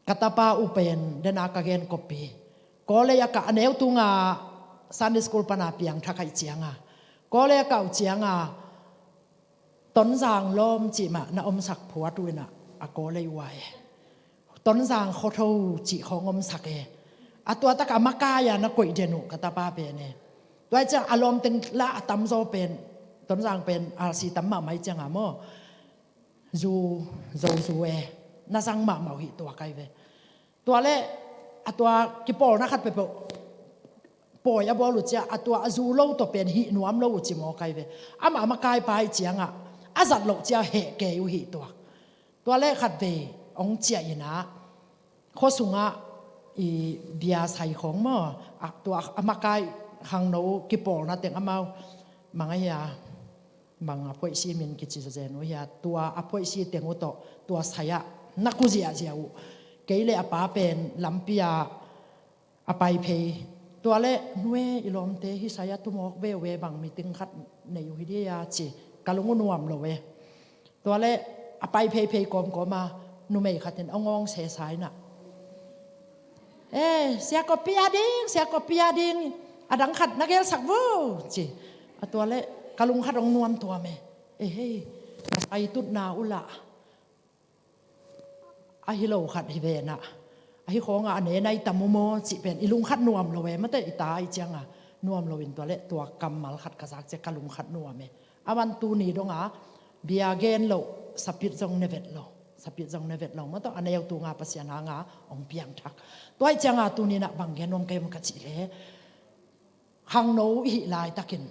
Ka tapa uh pen, den a ka gen kopi, college a kah a neu tunga Sunday school pan a piangthak ahih ciangin, college a kah uh ciangin, Tonzang lawm cih mah na omsak phuat uh in ah, a college uh ah e. Tonzang khuatho cih khawng omsak e. A tua tak a makai a na koih den uh ka tapa pen e. Tua ahih ciang a lawmteng la a tamzaw pen, Tonzang pen R C tam mahmah ahih ciangin maw, zu, Zozu e, na zang mahmah uh hi tua kai ve. Tua leh a tua kipawlna khat peuhpeuh pawi a bawl uh ciang, a tua a zu lo tawh pen hih nuam lo uh ci mawk ahi ve. Amah a makaipa ahih ciangin a zat loh ciang heh kei uh hi tuak. Tua leh khatvei hong ciah in ah, khua sungah i bia sai khawng maw, a tua a makai khangno kipawlna teng amau mang ahi a, mang a phoihsi min kici zazen uh hi a, tua a phoihsi teng uh tawh tua sai ah na ku ziahziah uh. Kei le a pa pen lampi ah a pai phei. Tua leh, "Nu e, i lawmte hih sai ah tumawk ve uh e, bang meeting khat nei uh hi dia," ci. Ka lung uh nuam lo e. Tua leh a pai pheiphei kawmkawm a, numei khat in a ngawng sesa in ah, "Eh, Sia Kopi a ding, Sia Kopi a ding, a dang khat na gelsak vo," ci. A tua leh ka lung khat hong nuam tuam e. "Eh hei, a sai tutna uh lah ahi lo khat hi ve na, ahi khawngah a ne nai tam uh maw," cih pen i lung khat nuam lo e, mate, i ta ahih ciangin. nuam loin tua le tua kammal khat ka zak ciang ka lung khat nuam e. A man tuni dong a bia gen loh, sapit zong ne vet lo, sapit zong ne vet lo, maw tawh a neu tunga Pasian hanga hong piangthak. Tua ih cianga tuninah bang gen nuam ka hi om ka cih le, khangno i hih laitakin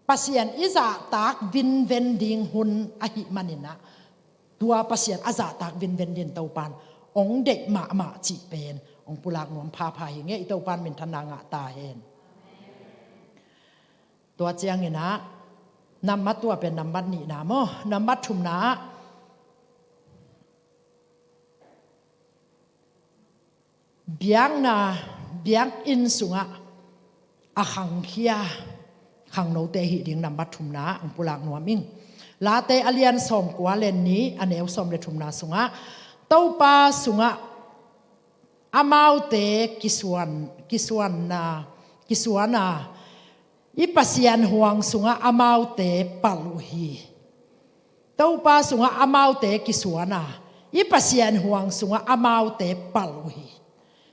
Pasian i zahtak vinven ding hun ahih maninah tua Pasian a zahtak vinven din Topan hong deih mahmah cih pen hong pulak nuam phapha hi nge. I Topan minthanna ngah ta hen. Tua cianginah nambat tua pen nambat nihna maw, nambat thumna ah biakna, biakinn sungah a khangkhia khangnote hih ding nambat thumna hong pulak nuam ing. Late a lian sawmkua le nih a neu sawm le thumna sungah Topa sungah amaute kisuan, kisuanna, kisuana i Pasian huang sungah amaute palh uh hi. Topa sungah amaute kisuana i Pasian huang sungah amaute palh uh hi.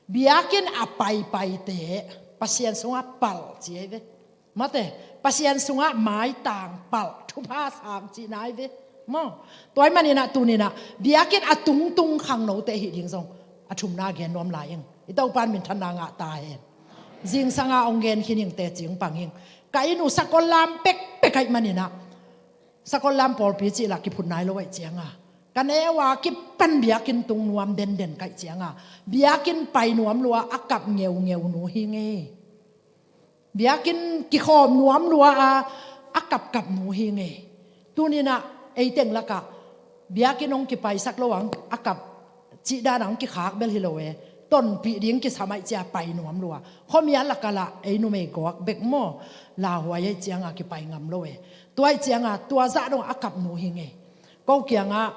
Biakinn a paipaite Pasian sungah palh ci ei ve. Mate, Pasian sungah maitang palh, thupha sang cihna ei ve. Maw, tua ih maninah tuninah biakinn a tungtung khangnote hih ding zong a thumna gen nuam lai ing. I Topan minthanna ngah ta hen. Zingsanga hong gen khin ing, teci hong pang ing. Ka inn uh sakol lam pekpek ahih maninah sakol lam pawlpi cih lah kiphut nai lo ahih cianga ka neu a kipan biakinn tung nuam denden ka hih cianga biakinn pai nuam lua a kap ngeungeu nu hi nge. Biakinn kikhawm nuam lua a a kapkap nu hi nge. Tuninah eiteng lakah biakinn hong kipaisak lo ang a kap cihdan ang kikhak bel hi lo e. Tonpih ding kisam ahih cia pai nuam lua. Khuamial lakah lah ei numei gawk bek maw, lauhuai ahih cianga kipai ngam lo e. Tua ahih cianga tua zah dong a kap nu hi nge. Ko kiangah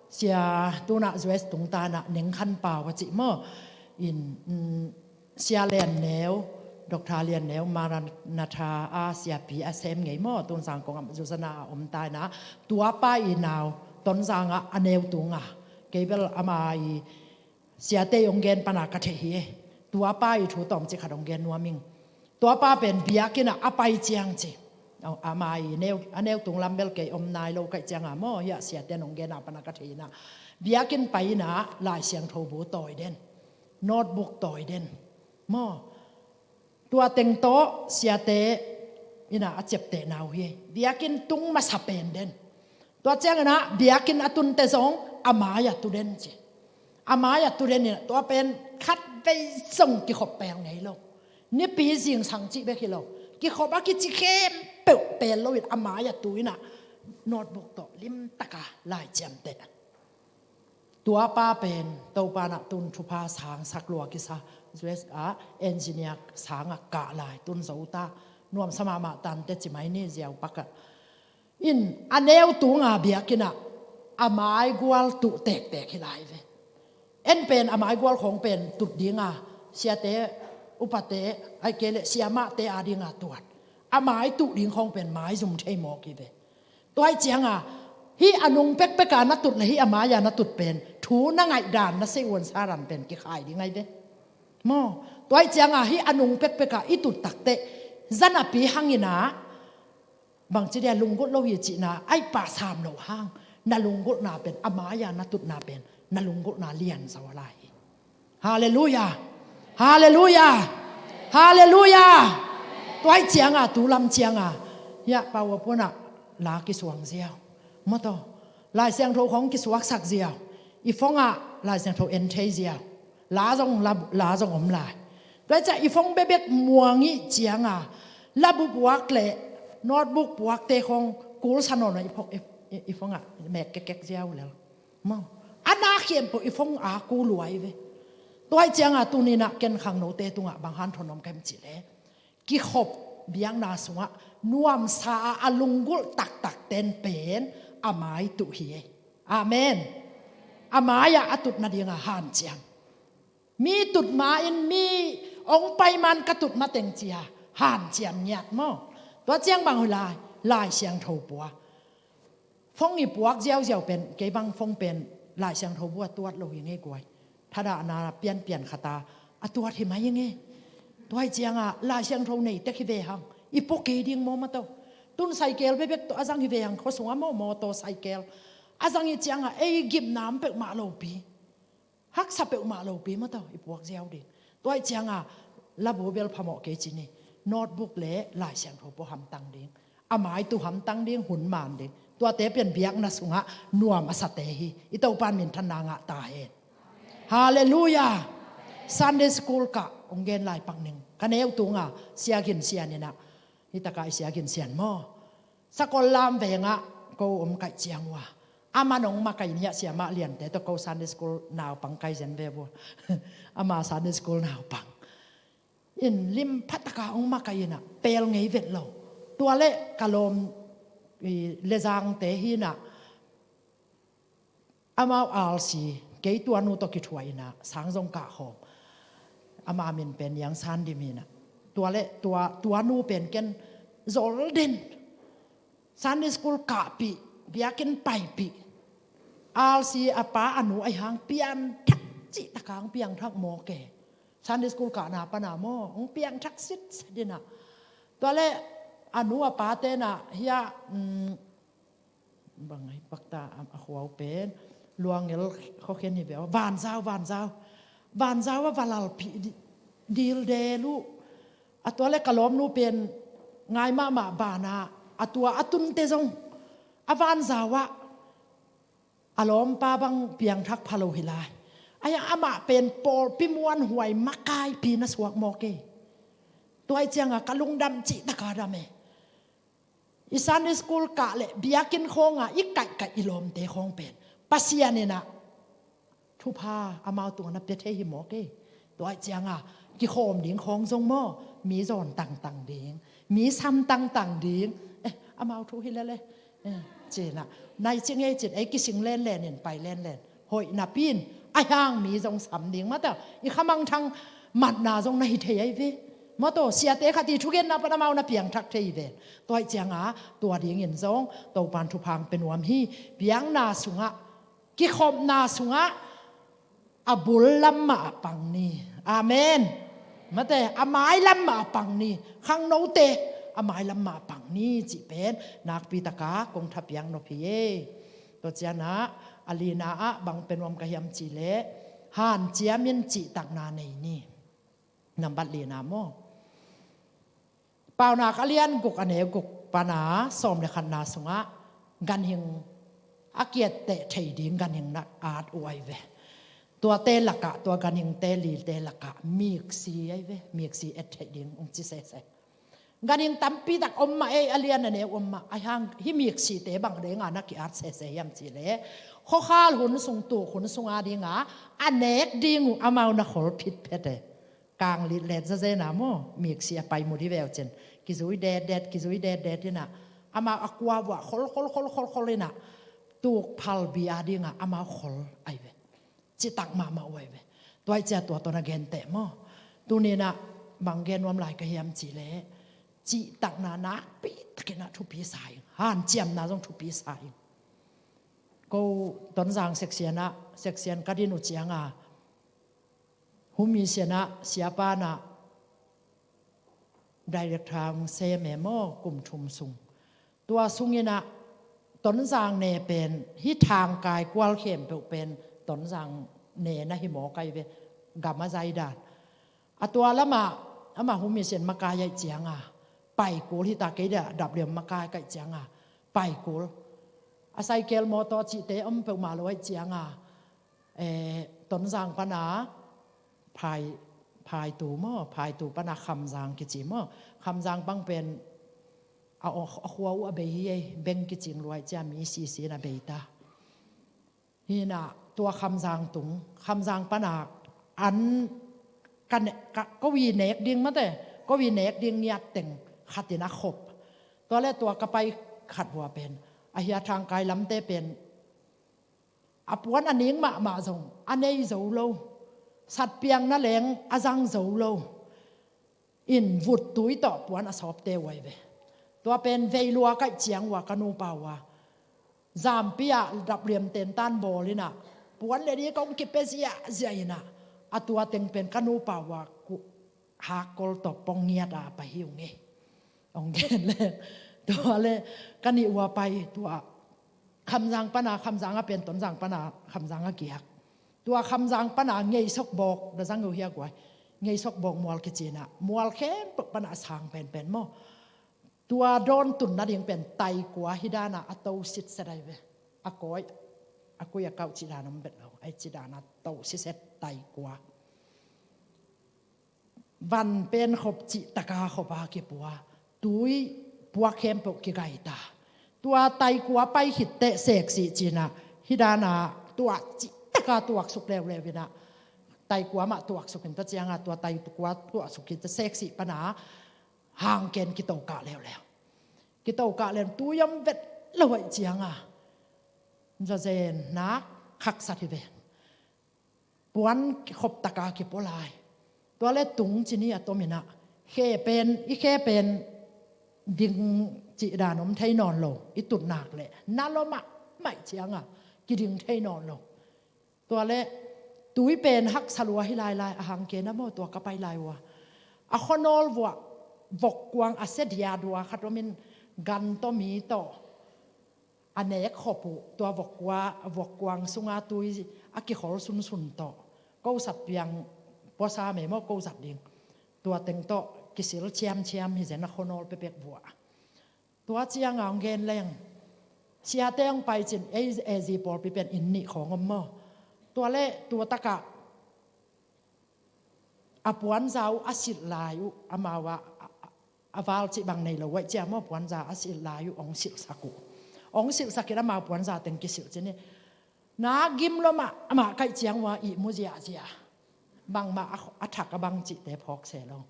sia tunah U S tungtanah Neng Khan Pau a cih maw, in, mm, Sia Lian Neu, Doctor Lian Neu, Maranatha a siapi a sem ngei maw, tun sang kong am zuzana a om ta inah, tuapa i nau Tonzangah a neu tunga, kei bel ama i siate i hong gen pana ka theih hi e. Tuapa i thu tawmcik khat hong gen nuam ing. Tuapa pen biakinnah a pai ciang ci, ama i neu, a neu tung lam bel kei om nai lo ka hih cianga maw, hiah siate in hong gena pana ka theih inah, biakinn pai inah Lai Siangtho bu tawi den, notebook tawi den maw, tua teng tawh siate inah a ciaptehna uh hi. Biakinn tung masa pen den. Tua cianginah biakinn a tunte zong a mai-ah tu den ci. A mai-ah tu den inah tua pen khatvei zong kikhop pel ngei lo. Nipi zingsang cih bek hi lo. Kikhop a kici khempeuh pel loin a mai-ah tu inah notebook tawh limtaka lai ciamteh. Tuapa pen Topa nah tun thupha sang sak lua kisa, U S a engineer sangah kah lai tun zo ta, nuamsa mahmah tante ci mai ni ziau pakah. In a neu tunga biakinnah a maigual tuh tektek hi lai ve. En pen a maigual khawng pen tut dinga siate, upate, ahih kei leh siamahte a dinga tuat. A mai tuh ding khawng pen maizum thei mawk hi ve. Tua ahih cianga hih a nung pekpeka na tut le hih a mai-a na tut pen thu na ngaihdan na seiuansa dan pen kikhai ding ahi ve. Maw, tua ahih cianga hih a nung pekpeka i tut takteh zanapi hanginah bangci dia lunggulh lo hi cihna aih pah sam loh hang na lunggulhna pen a mai-a na tutna pen na lunggulhna lian zo lai hi. Halleluiah. Halleluiah. Halleluiah. Tua ahih cianga tu lam cianga hiah power point ah la kisuang ziau, maw tawh Lai Siangtho khawng kisuaksak ziau, i phone ah Lai Siangtho en thei ziau, la zong la, la zong om lai. Tua ahih ciah i phone bekbek muang ih cianga labu puak le notebook puakte khawng kulsa nawn i phone, i, i, i phone ah mek kekkek ziau lel. Maw, a na khempeuh i phone a ku lua hi ve. Tua ahih cianga tuninah ken khangnote tungah bang hanthawn nuam ka hi hiam cih leh, kikhop biakna sungah nuamsa a a lunggulh taktak ten pen a mai tuh hi e. Amen. A mai-ah a tut nadinga hanciam. Mi tut ma-in mi hong pai man ka tut mateng cia hanciam ngiat maw? Tua ciang bang hi lai, Lai Siangtho pua. Phone i puak ziauziau pen, kei bang phone pen Lai Siangtho bu a tuat lo hi ngei guai. Thadahna pianpian khata a tuat hi mai hi ngei. Tua hi ciangah Lai Siangtho nei tek hi ve hang. I pua kei ding maw, mato. Tun cycle bekbek tawh a zang hi ve hang, khua sungah maw, mawtaw cycle. A zang hi ciangah ei gimna om peuhmah lopi, haksa peuhmah lopi, mato, i puak ziau ding. Tua hi ciangah labu bel phamawh kei ci ni. Notebook le Lai Siangtho pua hamtang ding. A mai tu hamtang ding, hun man ding. Tuate pian biakna sungah nuam a sate hi. I Topan minthanna ngah ta hen. Halleluiah. Sunday school kah, hong gen lai pak ning. Ka neu tunga Sia Gin Sian inah, hi takah i Sia Gin Sian maw, Sakol lam vengah ko om kaih ciang uh a, aman hong makaih in hiah, siamah liante tawh ko Sunday school naupang kai zen ve vua. Ama Sunday school naupang in lim phataka hong makaih inah, pel ngei vet lo. Tua le ka lawm i lezangte hi inah, amau R C, kei tua nu tawh kithuah inah sang zong kah khawm. Ama min pen Niang San Dim hi inah. Tua le tua, tua nu pen ken zol den. Sunday school kahpih, biakinn paipih. R C a pa a nu ahi hang piangthak, cih taka hong piangthak mawk e. Sunday school kahna pana maw, hong piangthak sitset inah. Tua le a nu a pate inah hiah, mm, bang ai pakta a, a khuau pen, Luangel khuakhen hi ve aw, Vanzau, Vanzau. Vanzau a va lalpih di-, dildel uh. A tua le ka lawmnu pen ngai mahmah banah, a tua a tunte zong a Vanzau ah a lawmpa bang piangthak pha lo hi lai. Ahi hang amah pen pawlpi muanhuai makaipi na suak mawk e. Tua hi ciangah ka lungdam cih taka dam e. I Sunday school kah le biakinn khawnga i kaihkaih i lawmte khawng pen Pasian inah thupha amau tungah na pia thei hi mawk e. Tua hi cianga kikhawm ding khawng zong maw, mi zawn tangtang ding, mi sam tangtang ding. Eh, amau thu hi lele. Eh, cinah nai ci ngei cin, ei kising lenlen in, pai lenlen. Hoih napi in, ahi hang mi zong sam ding, mataw, i khamangthang matna zong na hi thei ahi ve. Mataw, siate khat i thugenna pan amau na piangthak thei hi ve. Tua hi cianga tua dingin zong Topan thupha hong pia nuam hi. Piakna sungah, kikhopna sungah a bul lam mah ah pang ni. Amen. Mate, a mai lam mah ah pang ni. Khangnote, a mai lam mah ah pang ni cih pen nakpi taka kong thapiak nop hi e. Tua cianah a lina ah bang pia nuam ka hiam cih leh, hanciam in cihtakna nei ni. Nambat lina maw? Paunak a lian guk, a neu guk pana sawm le khatna sungah ganhing a kiatteh thei ding ganhing na at uh ahi ve. Tuate lakah, tua ganhingte lite lakah miksi ahi ve, miksi et thei ding hong ci sese. Ganhing tampi tak om mah ei, a lian a neu om mah, ahi hang hih miksite bang deinga na ki-at sese hiam cih leh, khuakhal hun sung, tuk hun sunga dinga a nek ding uh amau na khol phitphet e. Kang litlet zazena maw, miksi a pai mu di veu cin, kizui detdet, kizui detdet inah, amau a kua vuah khol, khol, khol, khol, khol inah, tuk phalbi a dinga amau khol ahi ve. Citak mahmah uh ahi ve. Tua hi cia tua tawh na genteh maw? Tuninah bang gen nuam lai ka hiam cih leh, cihtakna nakpi takinah thupi sa ing, hanciamna zong thupi sa ing. Ko Tonzang section ah, section ka din uh cianga, Humi sianah siapa nah director hong sem e maw, kum thum sung. Tua sunginah Tonzang ne pen, hih thangkai kual khempeuh pen Tonzang ne na hi mawk ahi ve, gam a zaidan. A tua lamah amah Humi sian makai aih cianga pai kul, hita kei dia dapliam makai kaih cianga pai kul. A saikel mawtaw cihte om peuhmah lo aih cianga, eh, Tonzang pana phai, phaitu maw, phaitu pana Khamzang kici maw. Khamzang pang pen a, a khua uh a bei hi ei, beng kicing luai cia mi sisin a bei ta. Hinah tua Khamzang tung, Khamzang pana an ka ne-, ka, ko i nek ding mate, ko i nek ding ngiat teng khatin a khop. Tua le tua ka pai khat hua pen, a hia thangkai lamte pen, a puan a ning mahmah zong a nei zo lo, satpiang na leng a zang zo lo. In vut tui tawh puan a sawpte uh ahi ve. Tua pen veilua kaih ciang ua ka nupa ua, zampi ah dapliam tentan bawl inah, puan le ni kong kipia ziahziah inah, a tua teng pen ka nupa ua ku-, hakkol tawh pong ngiat a pai hi ung ei. Ong gen le tua le ka nih ua pai tua Khamzang pana, Khamzang a pen Tonzang pana Khamzang a kiak. Tua Khamzang pana Ngeisok bawk, da zang uh hia guai. Ngeisok bawk mual kici na mual khempeuh pana a sang penpen maw. Tua dawn tun nading pen taikua hi dana a to sitset ai ve. A kawi a kui a kauh cih dan om bet lo, ai cih dana to sitset taikua. Van pen khop cih taka khop a kipua, tui puak khempeuh kigaita. Tua taikua pai khit teh seksi cina hi dana tuak cih taka tuaksuk leuleu ina. Taikua mah tuaksuk in ta cianga tua taikua tuaksuk in ta seksi pana hangken kitokah leuleu. Kitokah leuleu tui om vet lo aih cianga zazen nak khaksat hi ve. Puan khop taka kipua lai. Tua le tung cini a tomin ah khe pen, i khe pen ding cih dan om thei nawn lo, i tut nak le na lo mahmah cianga kiding thei nawn lo. Tua le tui pen haksa lua hi lailai a hangke na maw tua ka pai lai ua. A khuanawl vuah vokkuang a sia dia dua khat omin gan tawh mi tawh a nek khop uh tua vokkua, vokkuang sunga tui a kikhol sunsun tawh. Ko sat piang puasa mei maw ko sat ding. Tua teng tawh kisil ciamciam hi zen a khuanawl pepek vuah. Tua cianga ong gen leng siate ong pai cin ei ezi pawlpi pen inn nih khawng om maw. Tua le tua takah a puanza uh a silh lai uh amau ah a, a, a val cih bang nei lo uaih cia maw puanza a silh lai uh ong silhsak uh. Ong silhsak in amau puanza teng kisilh cin i na gim lo mah amah kaih ciang ua ihmu ziahziah. Bangmah a, a thak a bang cihte phawk se lo.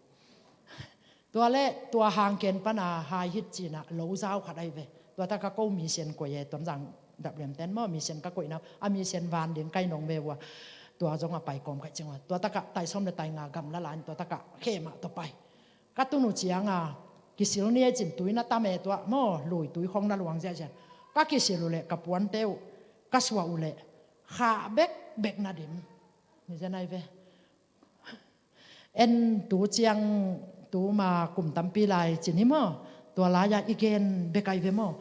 Tua le tua hangken pana hai hit cina lo zau khat ai ve. Tua taka ko misen koih e Tonzang dapliam ten maw misen ka koihna a misen van ding kai nong ve ua. Tua zong a pai kawm kaih cing ua tua taka tai sawm le tai nga gam la lain tua taka khe mah tua pai. Ka tun uh cianga kisil ni e cin tui na tam e tua maw lui tui khong na luang ziahziah. Ka kisil uh le ka puante uh ka suah uh le khah bekbek na dim. Ni zen ai ve. En tu ciang tu ma kum tampi lai cin hi maw. Tua lai-a i gen bek ai ve maw.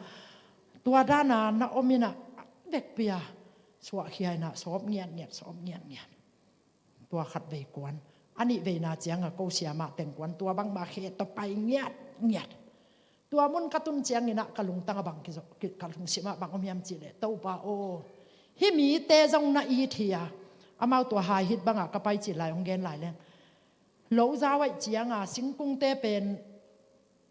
Tua dana na om ina bekpi a suahkhia ina sawp ngiatngiat sawp ngiatngiat. Tua khat vei kuan a nih veina cianga ko siamah teng kuan tua bangmah khe tawh pai ngiatngiat. Tua mun ka tun ciangin ah ka lungtang a bang kizo, ki, ka lungsim ah bang om hiam cih leh Topa aw, hih mite zong na it hi a, amau tua hai hit bangah ka pai cih lai hong gen lai leng. Lo zau aih cianga singkungte pen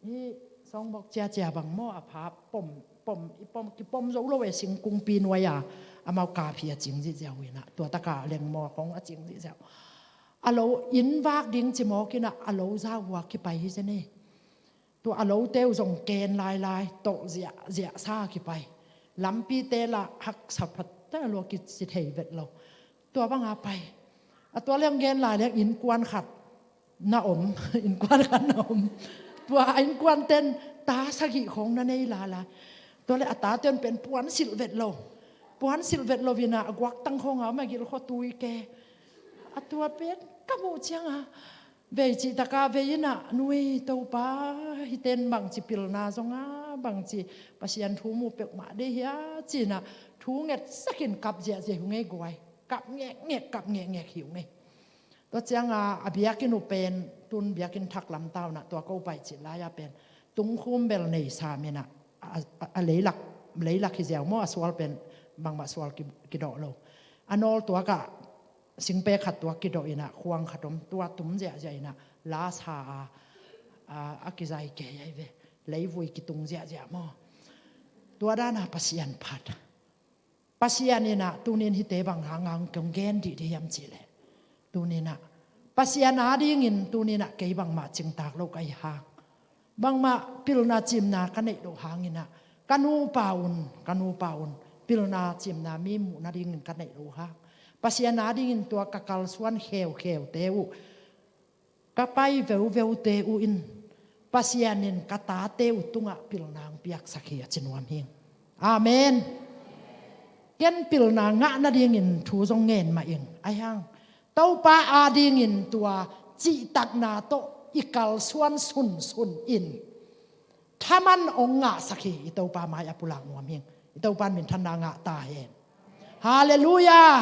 hih sawngbok ciacia bang maw a pha pom, pom, i pom, kipom zo lo e singkungpi nuai a, amau kap hi a cing zihziau inah, tua taka lengmaw khong a cing zihziau. A lo inn vak ding cimawk inah a lo zau hua kipai hi zen e. Tua a lote uh zong ken lailai tawh ziahziah sa kipai. Lampite lah haksa phat ta lua kici thei vet lo. Tua banga pai. A tua leng gen lai leng innkuan khat na om. Innkuan khat na om. Tua a innkuan ten ta sagih khong na nei lailai. Tua le a tate un pen puan silh vet lo. Puan silh vet lo vina a guaktang khong a om a gil khua tui ke. A tua pen ka muh cianga vei cih taka vei inah nui Topa hiten bangci pilna zonga bangci Pasian thu mu peuhmah dei hia cinah thu ngetsakin kap ziahziah hi ung ei guai. Kap ngekngek kap ngekngek hi ung ei. Tua cianga a biakinn uh pen tun biakinn thak lamtaunah tua ko pai cih lai-a pen tungkhum bel nei saminah a, a, a leilak, leilak hi ziau maw a sual pen bangmah sual ki, kidawh lo. A nawl tuakah singpe khat tua kidawh inah khuang khat om tua tum ziahziah inah la sa a, a, a kizai kei ai ve. Leivui kitung ziahziah maw. Tua dana Pasian phat. Pasian inah tunin hite bang hanga hong gen dihdih hiam cihleh tuninah Pasian adingin tuninah kei bangmah cingtak lo ka hi hang. Bangmah pilna cimna ka neih loh hanginah ka nupa un, ka nupa un pilna cimna mi muh nadingin ka neih loh hang. Pasian adingin tua ka kalsuan kheukheute uh, ka pai veuveute uh in Pasian in ka tate uh tungah pilna hong piaksak hi a ci nuam hing. Amen. Ken pilna ngah nadingin thu zong ngen mah ing. Ahi hang Topa adingin tua cihtakna tawh i kalsuan sunsun in thaman hong ngahsak hi. I Topa mai-ah pulak nuam hing. I Topa in minthanna ngah ta hen. Halleluiah.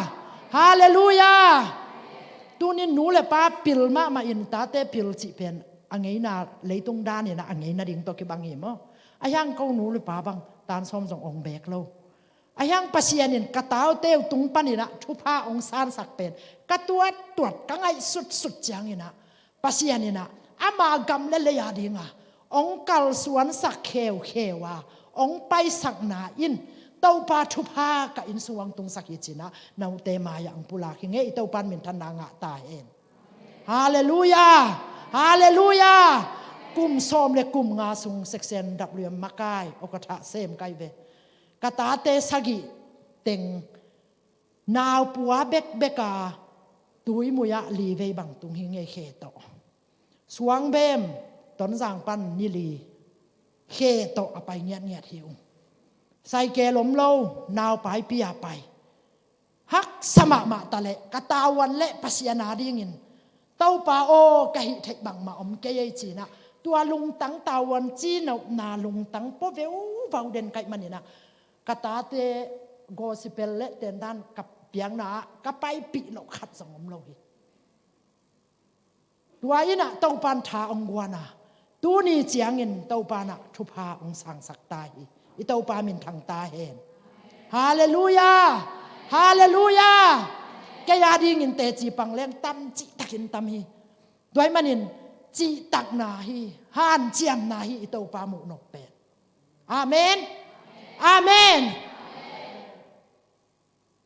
Halleluiah. Tunin nu le pa pil mahmah in, tate pil cih pen a ngeina, leitung danin ah a ngeina ding tawh kibang hi maw? Ahi hang ko nu le pa bang tan sawm zong hong beek lo. Ahi hang Pasian in ka taute uh tung panin ah thupha hong sansak pen ka tuattuat, ka ngaihsutsut ciangin ah, Pasian in ah ama gam le lei a ding a hong kalsuansak kheukheu a hong paisakna in Topa thupha ka inn sung hong tungsak hi ci-in ah note mai-ah hong pulak hing e. I Topa in minthanna ngah ta hen. Halleluiah. Halleluiah. Kum sawm le kum nga sung section W M makai, ukatha sem kai ve. Ka tate sagih teng, naupua bekbek a, Tuimui ah li vei bang tung hing e, khe tawh. Suangbem, Tonzang pan ni li, khe tawh a pai ngiatngiat hi ung. Saikel om lo, naupaipi a pai. Haksa mahmah ta leh ka tavuan le Pasian a dingin, Topa aw, ka hih theih bangmah om kei ei ci-in ah, tua lungtang, tavuan cinopna lungtang pua veuvau den ka hih manin ah, ka tate gospel le tendan ka piakna ah ka paipih loh khat zong om lo hi. Tua in ah Topa in tha hong guan a, tuni ciangin Topa in ah thupha hong sangsak ta hi. I Topa minthang ta hen. Halleluiah. Halleluiah. Kei a dingin teci pang leng tam cihtakin tam hi. Tua hih manin cihtakna hi, hanciamna hi i Topa muhnop pen. Amen. Amen.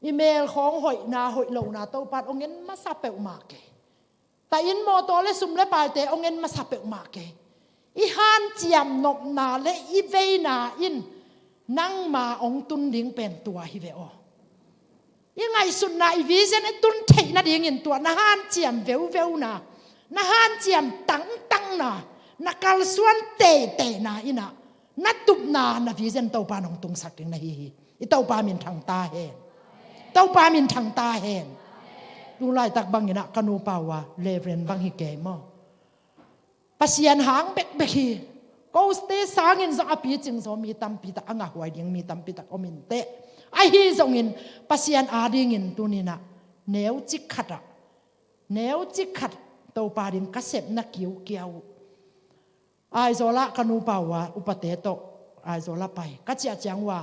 I mel khawng hoihna, hoih lohna Topa in hong en masa peuhmah kei. Ta inn mawtaw le sum le paite hong en masa peuhmah kei. I hanciam nopna le i veina in nangma hong tun ding pen tua hi ve aw. I ngaihsutna, i vision i tun theih nadingin tua na hanciam veuveuna, na hanciam tangtangna, na kalsuan teiteina in ah na tupna, na vision Topa in hong tungsak ding na hi hi. I Topa minthang ta hen. Topa minthang ta hen. Tu laitak bangin ah ka nupa uh a Reverend bang hi kei maw? Pasian hang bekbek hi. Kote sangin zong a picing zaw mi tampi tak, a ngahhuai ding mi tampi tak om inteh. Ahi zongin Pasian a dingin tuni-in ah neucik khat ah, neucik khat Topa ding ka sepna kiukiau uh. Aizawl ah ka nupa uh a upate tawh Aizawl ah pai. Ka ciah ciang uh a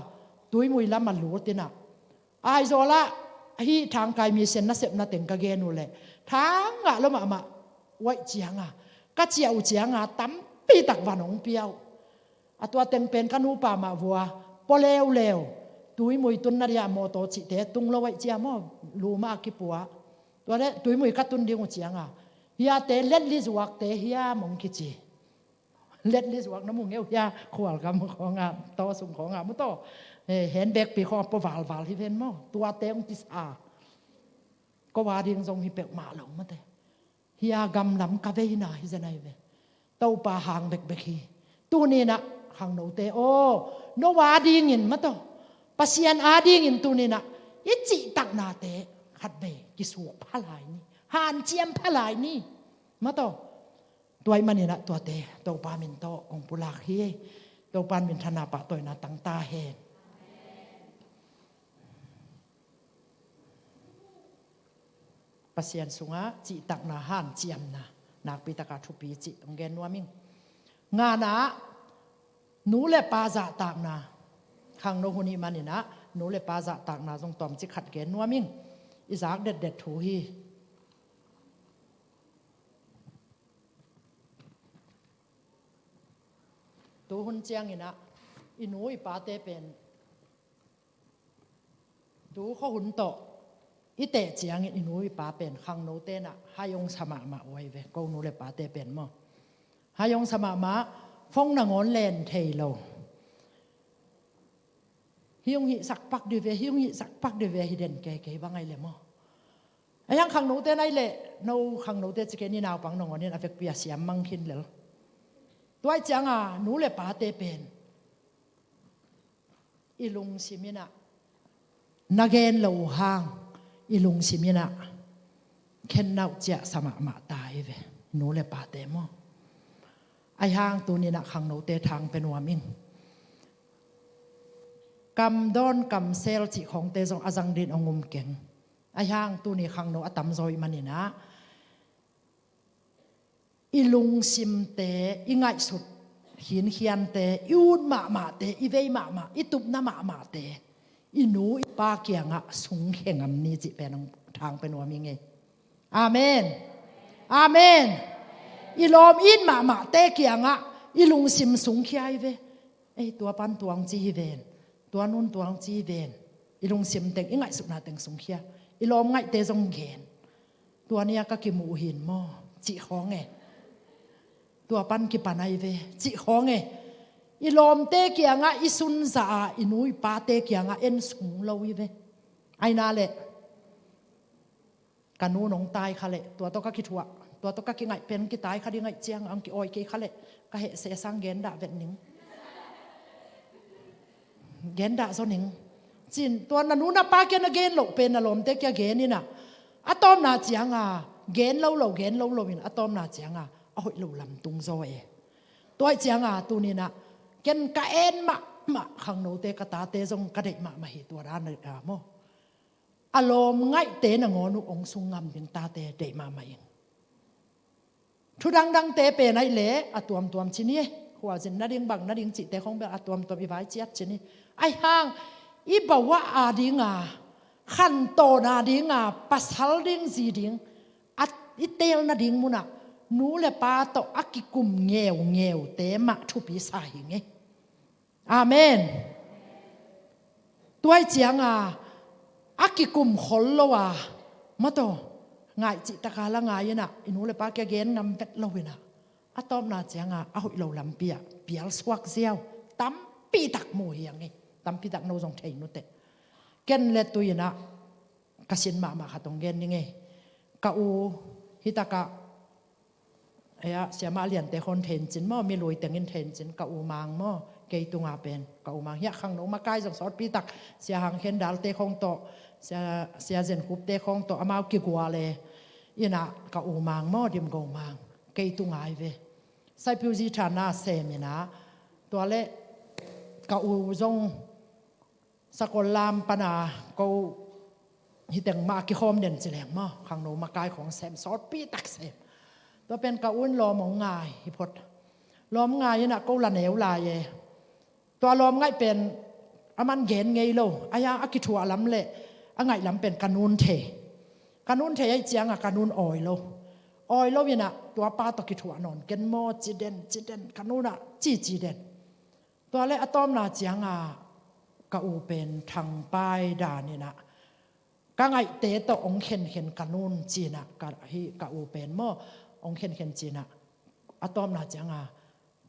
Tuimui lam a lut in ah, Aizawl ah hih Thangkai Mission nasepna teng ka gen uh leh, thang ngah lua mahmah uh ahih ciang a, ka ciah uh ciang a tampi tak van hong pia uh. A tua teng pen ka nupa mah vua pua leuleu, Tuimui tun nadia mawtaw cihte tung lo ahih ciang maw, lu mah a kipua. Tua leh Tuimui ka tun ding uh ciang a, hiate letli zuakte hiam hong kici. Letli zuak na mu ngei uh hia, khualgam khawng ah, taw sung khawng ah maw taw, eh, handbag pi khawng ah pua valval hi ven maw, tuate hong kisa. Ko a ding zong hi peuhmah lo maw te. Hia, gam lam ka veina hi zen ahi ve. Topa hang bekbek hi. Tuni-in ah khangnote aw, no a dingin maw taw, Pasian a dingin tuni-in ah i cihtaknate khatvei kisuk pha lai ni, hanciam pha lai ni maw taw. Tua ahih manin ah tuate Topa min tawh kong pulak hi. Topa in minthanna, pahtawina tang ta hen. Pasian sungah cihtakna, hanciamna nakpi taka thupi cih hong gen nuam ing. Ngana ah nu le pa zahtakna, khangno hun ahih manin ah nu le pa zahtakna zong tawmcik khat gen nuam ing. I zak detdet thu hi. Tu hun ciangin ah i nu i pate pen, tu khuahun tawh i teh ciangin i nu i pa pen khangnote in ah hai hong sa mahmah uh ahi ve, ko nu le pate pen maw. Hai hong sa mahmah, phone nangawn len thei lo. Hih hong hihsak pak dih ve, hih hong hihsak pak dih ve, hi den kei, kei bang ahih leh maw. Ahi hang khangnote in ahih leh, no khangnote ci kei ni, naupang nangawn in a vekpi a siam mang khin lel. Tua ahih ciang a nu le pate pen i lungsim in ah, na gen loh uh hang i lungsim in ah khenna uh ciah sa mahmah ta hi ve. Nu le pate maw. Aihang tuninah khangnote thang pe nuam ing. Kamdawn kamsel cih khawngte zong a zang din a ngum keng. Aihang tuni khangno a tamzaw ih maninah i lungsimte, i ngaihsut khinkhiante, i ut mahmahte, i vei mahmah, i tupna mahmahte i nu i pa kiangah sungkhia ngam ni cih pen thang pe nuam ing ei. Amen. Amen. I lawm it mahmahte kiangah i lungsim sungkhia hi ve. Ei, tua pan tuang ci hi ven, tua nun tuang ci hi ven. I lungsim teng, i ngaihsutna teng sungkhia. I lawm ngaihte zong gen. Tua nia ka kimuh uh hin maw cih khawng e. Tua pan kipan ahi ve cih khawng e. I lawmte kiangah i sunza a, i nu i pate kiangah en sung lo hi ve. Aina leh ka nu nong tai kha leh tua tawh ka kithuah, tua tawh ka kingaih pen kitai kha ding aih ciang ang ki-awi kei kha leh ka hehse sang gen dah vet ning. Gen dah zaw ning. Cin tua na nu na pa kia na gen loh pen na lawmte kia gen inah a tawpna cianga gen lo lo, gen lo lo in a tawpna cianga a hoih lo lam tung zaw e. Tua ih cianga tuninah ken ka en mahmah khangnote ka tate zong ka deih mahmah hi tua dan a maw. A lawm ngaihte nangawn uh ong sung ngam ding tate deih mahmah ing. Thu dangdangte pen aih leh a tuamtuam ci ni. Khualzin nading bang nading cihte khong bel a tuamtuam i vai ciat ci ni. Aihang i bawah a dinga, khantawn a dinga, pasal ding zi ding a i teel nading munah nu le pa tawh a kikum ngeungeute mah thupi sa hi ngei. Amen. Tua ih cianga a kikum khol lo a, mataw, ngaih cihtaka la ngai inah i nu le pa kia gen ngam vet lo inah a tawpna cianga a hoih lo lampi ah pial suak ziau tampitak mu hi ang ei. Tampitak no zong thei nuteh. Ken le tu inah ka sin mahmah khat ong gen ning ei. Ka u hitakah Ei ah, siamah liante khawng thei in cin maw, mi lui tengin thei in cin, ka u Mang maw, kei tunga pen ka u Mang hiah khangno makai zong sawtpi tak, sia Hang Khen Dalte khawng tawh, sia, sia Zen Khup te khawng tawh amau kigual e. Inah ka u Mang maw, Dim Go Mang, kei tunga hi ve. Saipiu zi thana sem inah, tua leh ka u zong Sakol lam pana ko hiteng mah a kikhawm den ci leng maw, khangno makai khawng sem sawtpi tak sem. Tua pen ka u in lawm ong ngai hi phot. Lawm ngai inah ko la neu lai e. Tua lawm ngaih pen aman gen ngei lo. Aia a kithuah lam le a ngaih lam pen ka nun thei. Ka nun thei aih cianga ka nun awi lo. Awi lo inah tua pa tawh kithuah nawn ken maw, ci den, ci den, ka nunah ci, ci den. Tua le a tawpna cianga ka u pen thangpai dan inah ka ngaihte tawh ong khenkhen ka nun cinah ka, hi ka u pen maw, ong khenkhen cinah a tawpna cianga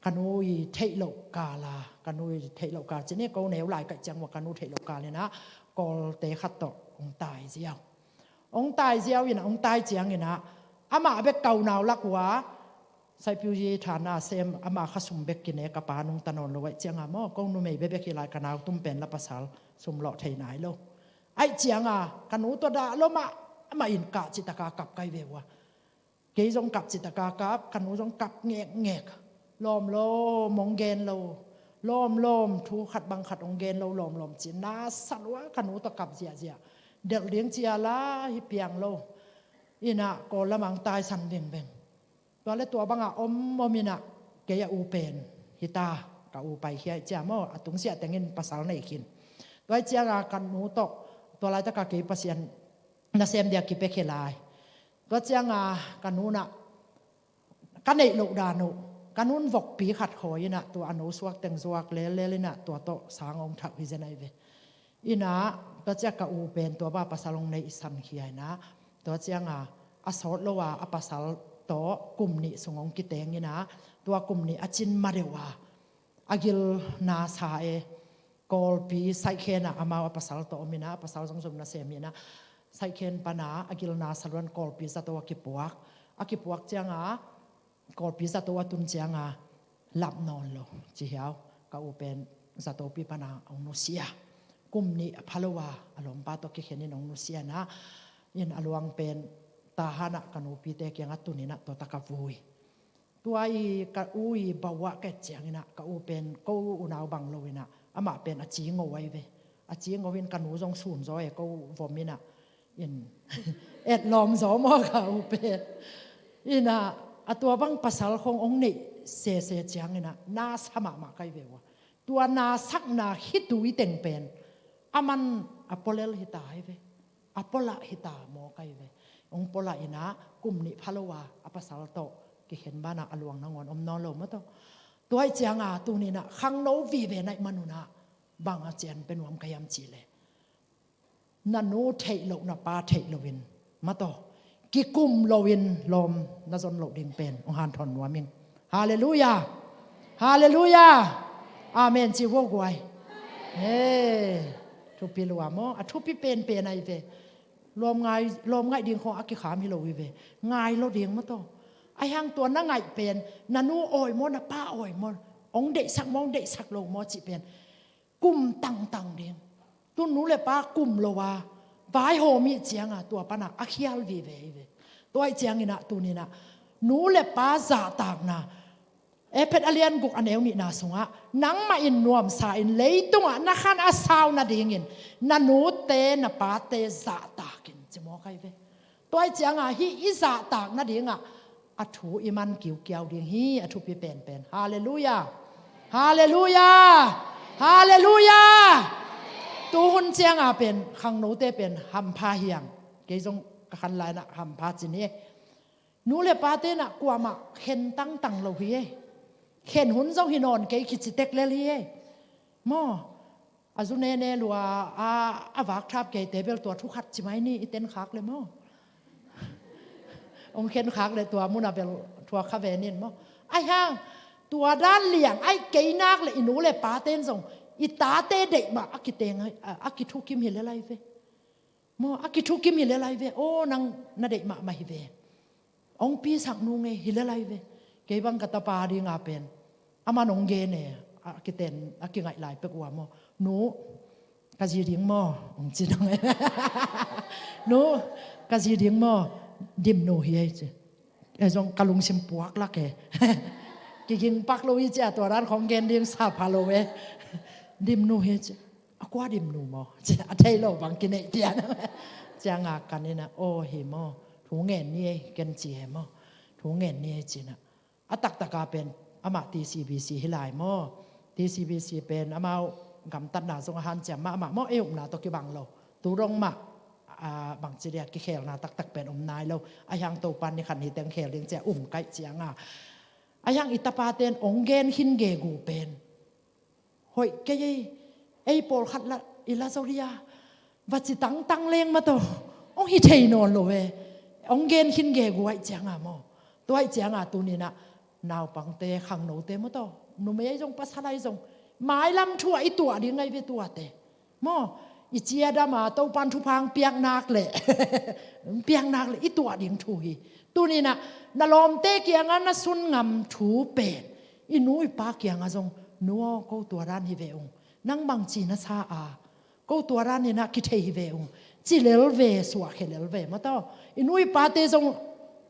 ka nu i theih loh kala, ka nu i theih loh kal cin hi, ko neu lai kaih ciang ua ka nu theih loh kal inah Kawlte khat tawh ong tai ziau. Ong tai ziau inah, ong tai ciang inah amah bek ka unau lak ua Saipiu zi thana sem ama kha sum bek kine, ka pa nungta nawn lo aih cianga maw, kong numei bebek hi lai, ka nau tum pen la pasal sum lawh thei nai lo. Aih cianga ka nu tawh dah lo mah, amah in kah citaka kap kai ve ua. Kei zong kap citaka kap, ka nu zong kap ngekngek. Lawmlawm ong gen lo. Lawmlawm thu khat bang khat ong gen lo, lawmlawm ci. Na sa lua ka nu tawh kap ziahziah. Delh ding cia la hi piang lo. Inah Kawl lamang taisan vengveng. Tua le tua banga om om inah kei a u pen hita, ka u paikhia aih cia maw, a tungsiah tengin pasal nei khin. Tua aih cianga ka nu tawh tua laitaka kei Pasian nasem dia kipiakhia lai. Tua cianga ka nunah ka neih loh dan uh, ka nun vokpi khat khawi inah tua a no suak teng zuak lellel inah tua tawh sang ong thak hi zen aih ve. Inah tua cia ka u pen tua ba pasal ong neihsan khia inah, tua cianga a sawt lo a, a pasal tawh kum nih sung ong kiteng inah, tua kum nih a cin ma deuh a, a gilna sa e. Kawlpi Saikhen ah amau a pasal tawh om inah, a pasal zong zum nasem inah, Saikhen pana a gilna sa luan Kawlpi zato a kipuak. A kipuak cianga Kawlpi zato a tun cianga lap nawn lo ci hiau. Ka u pen zatopi pana ong nusia. Kum nih a pha lo a, a lawmpa tawh kikhen in ong nusia inah, in a luang pen Tahan ah ka nupite kiangah tuni-in ah tuata ka vui. Tua i ka u i bawah ka et ciangin ah ka u pen ko unau bang lo-in ah amah pen a ci ngo ahi ve. A ci ngo in ka nu zong sun zaw e, ko vom in ah in et lawm zaw maw ka u pen. In ah a tua bang pasal khong ong neih sese ciangin ah na sa mahmah ka hi ve ua. Tua na sakna khitui teng pen a man a polel hi ta hi ve. A polah hi ta maw ka hi ve. Ong polah in ah kum nih pha lo a a pasal tawh kikhen banah a luang nangawn om nawn lo maw tawh. Tua ahih ciangah tuni-in ah khangno vive na hih manun ah bang a cian pia nuam ka hiam cih leh, na nu theih loh na pa theih loin maw tawh kikum loin lawm na zon loh ding pen ong hanthawn nuam ing. Halleluiah. Halleluiah. Amen ci vo guai. He, thupi lua maw? A thupi penpen ahi ve. Lawm ngai, lawm ngaih ding khong a kikham hi lo hi ve. Ngai lo ding maw tawh. Ahi hang tua na ngaih pen na nu awi maw, na pa awi maw, ong deihsak maw, ong deihsak lo maw cih pen kum tangtang ding. Tu nu le pa kum lo a vaihawm ih ciangah tua panah a khial vive hi ve. Tua ih ciangin ah tuni-in ah nu le pa zahtakna, Efet a lian guk a neu nihna sungah, nangmah in nuamsa in leitungah na khan a sau nadingin na nute na pate zahtak in, ci maw ka hi ve. Tua ih ciangah hih i zahtak nadingah a thu i man kiukiau ding hi. A thupi penpen. Halleluiah. Halleluiah. Halleluiah. Tuhun ciangah pen khangnote pen hampha hiam? Kei zong ka khan lai-in ah hampha ci ni. Nu le pate in ah kuamah khen tangtang lo hi e. Khen hun zong hi nawn kei, kici tek lel hi e. Maw? A zu nene lua a, a vak thap keite bel tua thu khat ci mai ni, i ten khak le maw? Ong khen khak le tua munah bel thuak kha ve ning maw? Ahi hang tua dan liang ahi kei nak le i nu le pate in zong i tate deih mah a kiteng, a, a kithukim hi lel ahi ve. Maw, a kithukim hi lel ahi ve. Aw, nang na deih mahmah hi ve. Ong pisak nung e, hi lel ahi ve. Kei bang ka tapa dingah pen a man ong gen e, a kiten, a kingaih lai pek uh a maw. Nu, ka zi ding maw? Ong ci nang e. Nu, ka zi ding maw? Dimnu hi ei ci. E zong ka lungsim puak lak e. Kiging pak lo hi ci a, tua dan khong gen ding sa pha lo e. Dimnu hi ci. A kua Dimnu maw? Ci a, thei lo bang kineih pian. Ciangah kan in ah, aw hi maw, thu ngen ni ei, ken ci he maw. Thu ngen ni ei ci-in ah. A taktaka pen amah T C B C hi lai maw. T C B C pen amau gamtatna zong a hanciam mahmah maw, ei upna tawh kibang lo. Tu dong mah, a, bangci dia kikhelna taktak pen om nai lo. Ahi hang Topan ni khat ni teng khel ding ci a um kaih ciangah. Ahi hang i tapate in ong gen khin gegu pen hoih kei ei, ei pawlkhat la, i la zo dia, va ci tangtang leng maw tawh, ong hi thei nawn lo e. Ong gen khin gegu aih ciangah maw. Tua aih ciangah tuni-in ah naupangte, khangnote maw tawh, numei ahi zong pasal ahi zong mailam thu ah i tuah ding ahi ve tuate. Maw, i ciadam a Topan thupha ong piak nak leh, piak nak leh i tuah ding thu hi. Tuni-in ah na lawmte kiangah na sun ngam thu pen i nu i pa kiangah zong, nu aw, ko tua dan hi ve ung, nang bangci na sa a, ko tua dan in ah kithei hi ve ung, ci lel ve, suahkhia lel ve maw tawh. I nu i pate zong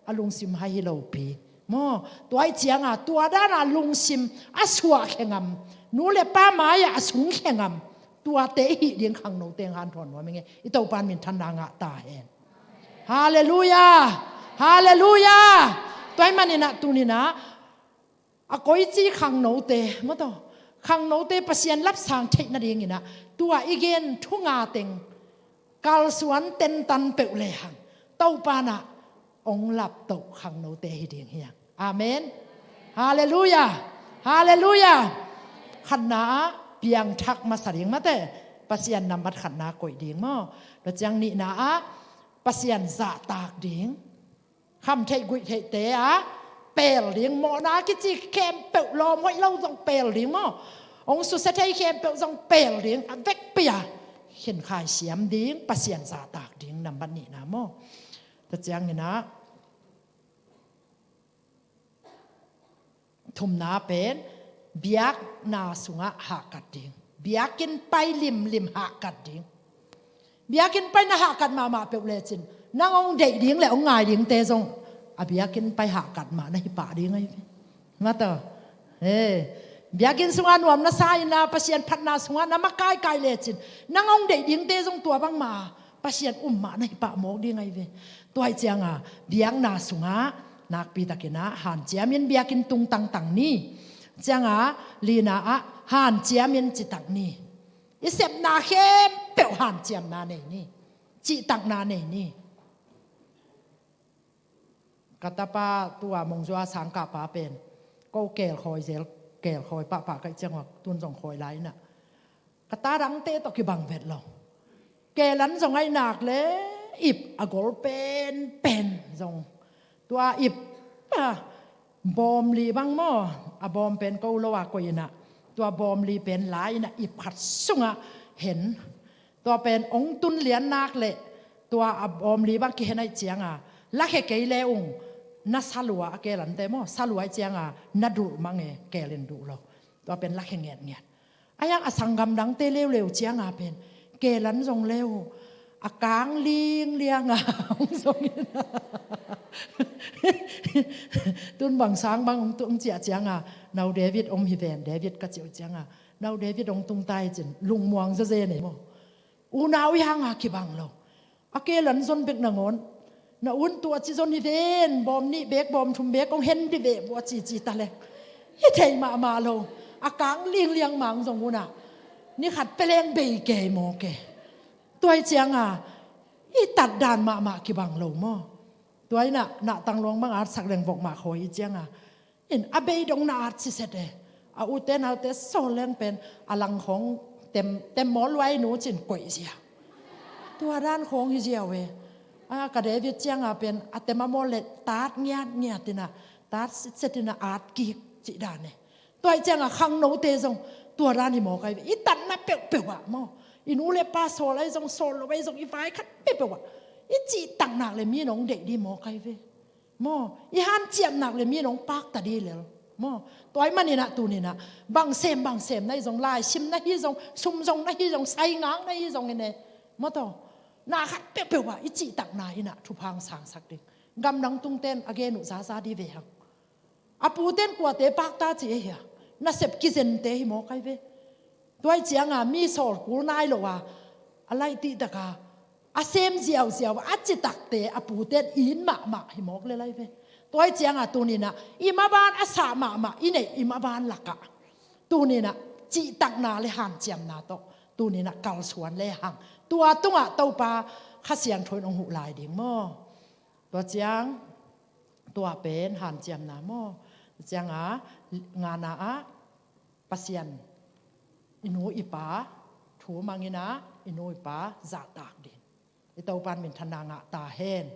a lungsim hai hi lopi maw. Tua aih ciangah tua dan a lungsim a suahkhia ngam, nu le pa mai-ah a sungkhia ngam, tuate i hih ding khangnote ong hanthawn nuam ing e. I Topan minthanna ngah ta hen. Halleluiah. Halleluiah. Tua ahih manin ah tuni-in ah a koici khangnote maw tawh, khangnote Pasian lapsang theih nadingin ah tua i gen thu nga teng kalsuan tentan peuh lehang Topan ah ong laptoh khangnote hi ding hi hang. Amen. Halleluiah. Halleluiah. Khatna ah piangthak masa ding maw te, Pasian nambat khatna koih ding maw. Tua ciang nihna ah Pasian zahtak ding. Kham theih guih theihte ah pel ding, mawhna kici khempeuh, lawm hoih lo zong pel ding maw. Ong susia thei khempeuh zong pel ding, a vekpi a khenkhai siam ding, Pasian zahtak ding, nambat nihna maw. Tua ciangin ah thumna pen biakna sungah hahkat ding. Biakinn pai limlim hahkat ding. Biakinn pai na hahkat mahmah peuh lecin, nang hong deih ding le hong ngai dingte zong a biakinn pai hahkat mah na hi pah ding ahi ve. Mataw. He. Biakinn sungah nuam na sa in a, Pasian phatna sungah na makaikai lecin, nang hong deih dingte zong tua bangmah Pasian um mah na hi pah mawk ding ahi ve. Tua hi cianga biakna sungah nakpitakin ah hanciamin biakinn tung tangtang ni. Cianga lina ah hanciamin citak ni. I sepna khempeuh hanciamna nei ni. Cihtakna nei ni. Ka tapa tua Mongzua sangkahpa pen ko kelkhawi zel, kelkhawi pahpah ka hih ciangah tun zong khawi lai inah, ka ta dangte tawh kibang vet lo. Kelan zong ahi nak le ip a gol penpen zong, tua ip a bawm li bang maw, a bawm pen ko lo a koih inah, tua bawm li pen lai inah ip khat sungah hen. Tua pen ong tun lian nak le tua a bawm li bang kihen ahi cianga, lakhia kei le ung, na salua a kelante maw, salua ahi cianga na duh mang e, kelin duh lo. Tua pen lakhia ngiatngiat. A yang a sanggam dangte leuleu cianga pen kelan zong leu a kang linglianga hong zong in. Tun bang sang bang hong tung ciah cianga, nau David om hi ven, David ka cih uh cianga, nau David hong tung ta hi cin lungmuang zazen e maw. Unau i hanga kibang lo. A kelan zon bek nangawn, na un tua ci zon hi ven, bawm nih bek, bawm thum bek hong hen di ve vua cici ta leng, hi thei mahmah lo. A kang lingliang mang zong unah ni khat peleng bei kei maw ke. Tua hi cianga i tat dan mahmah kibang lo maw. Tua inah nahtang luang bang atsak leng vok mah khawi i cianga in a bei dong na at siset e. A ute naute sawl leng pen a langkhawng tem, tem mawl luai nu cin koih zia. Tua dan khawng hi ziau e. A ka David cianga pen a tem a mawl le tat ngiatngiat inah, tat sitset inah at kik cih dan e. Tua hi cianga khangnote zong tua dan hi mawk ahi ve. I tatna peuhpeuh ah maw, i nu le pa sawl ahi zong, sawl lo ahi zong, i vai khat peuhpeuh ah i cihtak nak le mi nong deih di mawk ahi ve. Maw, i hanciam nak le mi nong pakta di lel. Maw, tua ahih maninah tuninah bang sem bang sem na hi zong, laisim na hi zong, sum zong na hi zong, saingang na hi zong ine. Maw taw, na khat peuhpeuh ah i cihtakna inah thupha hong sangsak ding. Gamdang tungten a gen uh zaza di ve hang. A puten kuate pakta ci ahi a, nasep kizente hi mawk ahi ve. Tua hi cianga mi sawl kul nai lo a, a laih tihtaka a sem ziauziau a citakte a puten in mahmah hi mawk le lai ve. Tua hi cianga tuninah i maban a sah mahmah i neih i maban lakah tuninah cihtakna le hanciamna tawh tuninah kalsuan le hang, tua tungah Topa Kha Siangtho in hong huh lai ding maw. Tua ciang tua pen hanciamna maw. Cianga ngana ah Pasian i nu i pa thu mangin ah i nu i pa zahtak din i Topan minthanna ngah ta hen.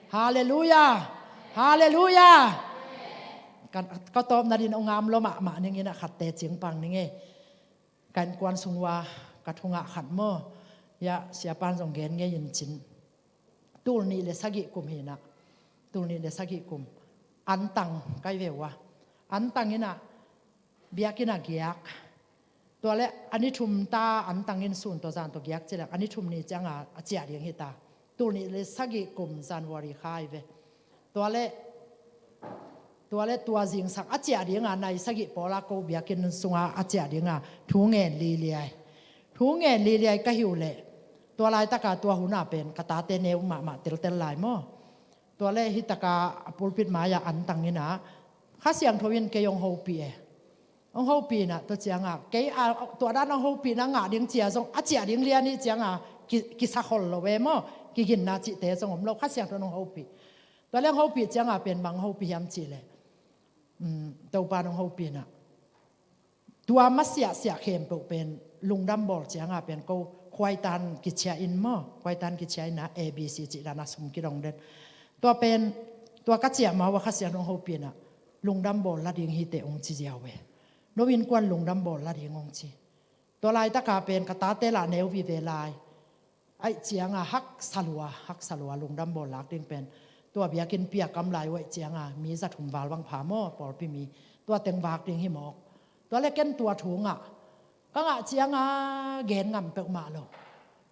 Halleluia. Halleluia. Ka, ka tawpna din ong am lo mahmah ning inah khatte cingpang ning e. Ka innkuan sung ua ka thungah khat maw, ya siapan zong gen ngei in cin. Tul nih le sagih kum hinah, tul nih le sagih kum antang kai ve ua, antang inah biakinn ah giak. Tua le a ni thum ta antang in sun tawh zan tawh giak cileng a ni thum ni cianga a ciah ding hita. Tul nih le sagih kum January kha hi ve. Tua le tua le tua zingsak a ciah dinga nai sagih pawla ko biakinn sunga a ciah dinga thu ngen liliai. Thu ngen liliai ka hi uh leh tua laitaka tua huna pen ka tate neu mahmah teltel lai maw. Tua le hitaka a pulpit mai-ah antang inah Kha Siangtho in kei hong hopih e. Hong hopih inah tua cianga kei a tua dan hong hopihna ngah ding cia zong a ciah ding lian ih cianga ki, kisakhol lo e maw. Kiginna cihte zong om lo, Kha Siangtho in hong hopih. Tua leng hopih cianga pen bang hopih hiam cihleh, um, Topa nong hopih inah tua masiahsiah khempeuh pen lungdam bawl cianga pen ko khuaitan kichia in maw, khuaitan kichia inah A B C cih dana sum kidong den. Tua pen tua ka ciah ma ua Kha Siangtho nong hopih inah lungdam bawl la ding hite ong ci ziau e. No innkuan lungdam bawl la ding ong ci. Tua laitaka pen ka tate lah neu vive lai. Aih cianga haksa lua, haksa lua lungdam bawl lak ding pen tua biakinn piakam lai uh aih cianga mi za thum val bang pha maw, pawlpi mi tua teng vak ding hi mawk. Tua le ken tua thu ngah, ka ngah cianga gen ngam peuhmah lo.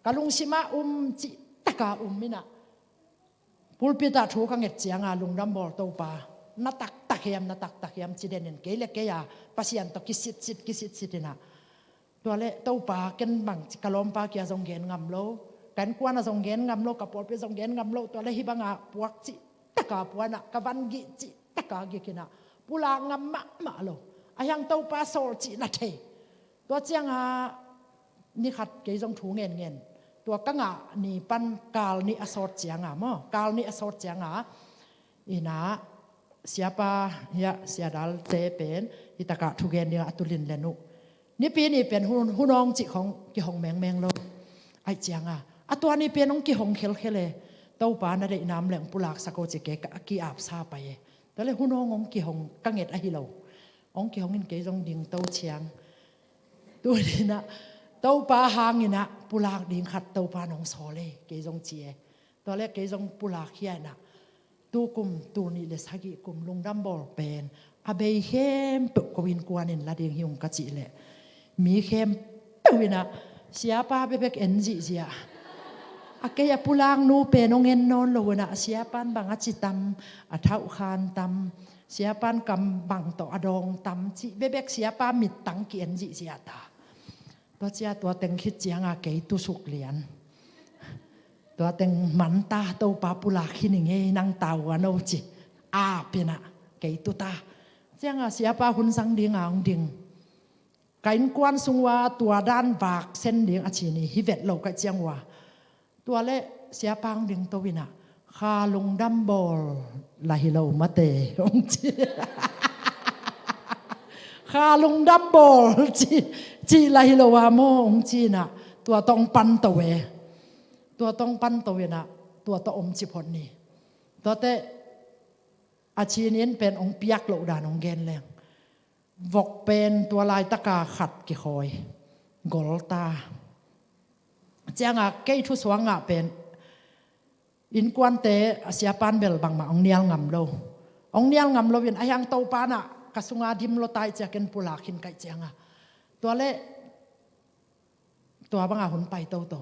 Ka lungsim ah um cih taka um in ah, pulpit ah thu ka nget ciang a, "Lungdam bawl Topa, na taktak hiam, na taktak hiam," ci den in, kei le kei a Pasian tawh kisitsit, kisitsit in ah, tua leh Topa, ken bang ci, ka lawmpa kiang zong gen ngam lo, ka innkuan ah zong gen ngam lo, ka pawlpi ah zong gen ngam lo, tua leh hih bang a puak cih taka pua in ah, ka van gik cih taka gik in ah, pulak ngam mahmah lo. Ahih hang Topa sawl cih na thei. Tua ciang a, ni khat kei zong thu ngen ngen, tua ka ngah ni pan kal nih a sawt ciang a maw, kal nih a sawt ciang a, in ah, siapa, hiah, Sia Dalte pen, hi tak ah thugen ding ah a tu linlen uh. Nipi ni pen hun, hun awng cih khawng kihong mengmeng lo. Ahih ciang a, a tua ni pen hong kihong khelkhel e. "Topa, na deihna om leh hong pulaksak o," ci, kei ka ki-apsa pai e. Tua leh hun awng hong kihong, ka nget ahi lo. Hong kihong in kei zong dingto ciang, tu ni in ah, "Topa hang in ah pulak ding khat Topa in hong sawl e," kei zong ci e. Tua leh kei zong pulak khia in ah, tu kum, tul nih le sagih kum Lungdam Bawl pen a bei khempeuh ko innkuan in la ding hi ung ka cih leh, mi khempeuh in ah siapa bekbek en zihziah. A kei a pulaknu pen hong en nawn lo in ah, siapa in bang a ci tam, a thauhkhan tam, siapa in kam bang tawh a dawng tam cih bekbek siapa mittang ki-en zihziah ta. Tua ciang tua teng khit ciang a kei tusuk lian. Tua teng man ta, "Topa pulak hi ning ei, nang tau a no," ci, ap in ah kei tu ta. Ciang a siapa hun zang ding a hong ding. Ka innkuan sung ua tua dan vak sen ding a ci ni, hi vet lo ka hih ciang ua. Tua leh siapa hong dingto in ah, "Kha Lungdam Bawl la hi lo mate," hong ci. "Kha Lungdam Bawl ci, ci la hi lo a maw," hong ci in ah, tua tawh hong panto e. Tua tawh hong panto in ah, tua tawh om ci phot ni. Tua teh a cinin pen hong piak loh dan hong gen leng, vok pen tua laitak a khat kikhawi, gol ta. Ciang a kei thusuak ngah pen, innkuante, a siapa in bel bangmah hong nial ngam lo. Hong nial ngam lo in, "Ahih hang Topa in ah ka sung a dim lo ta hi," ci a ken pulak khin ka hih ciang a. Tua leh tua bang a hun pai toto.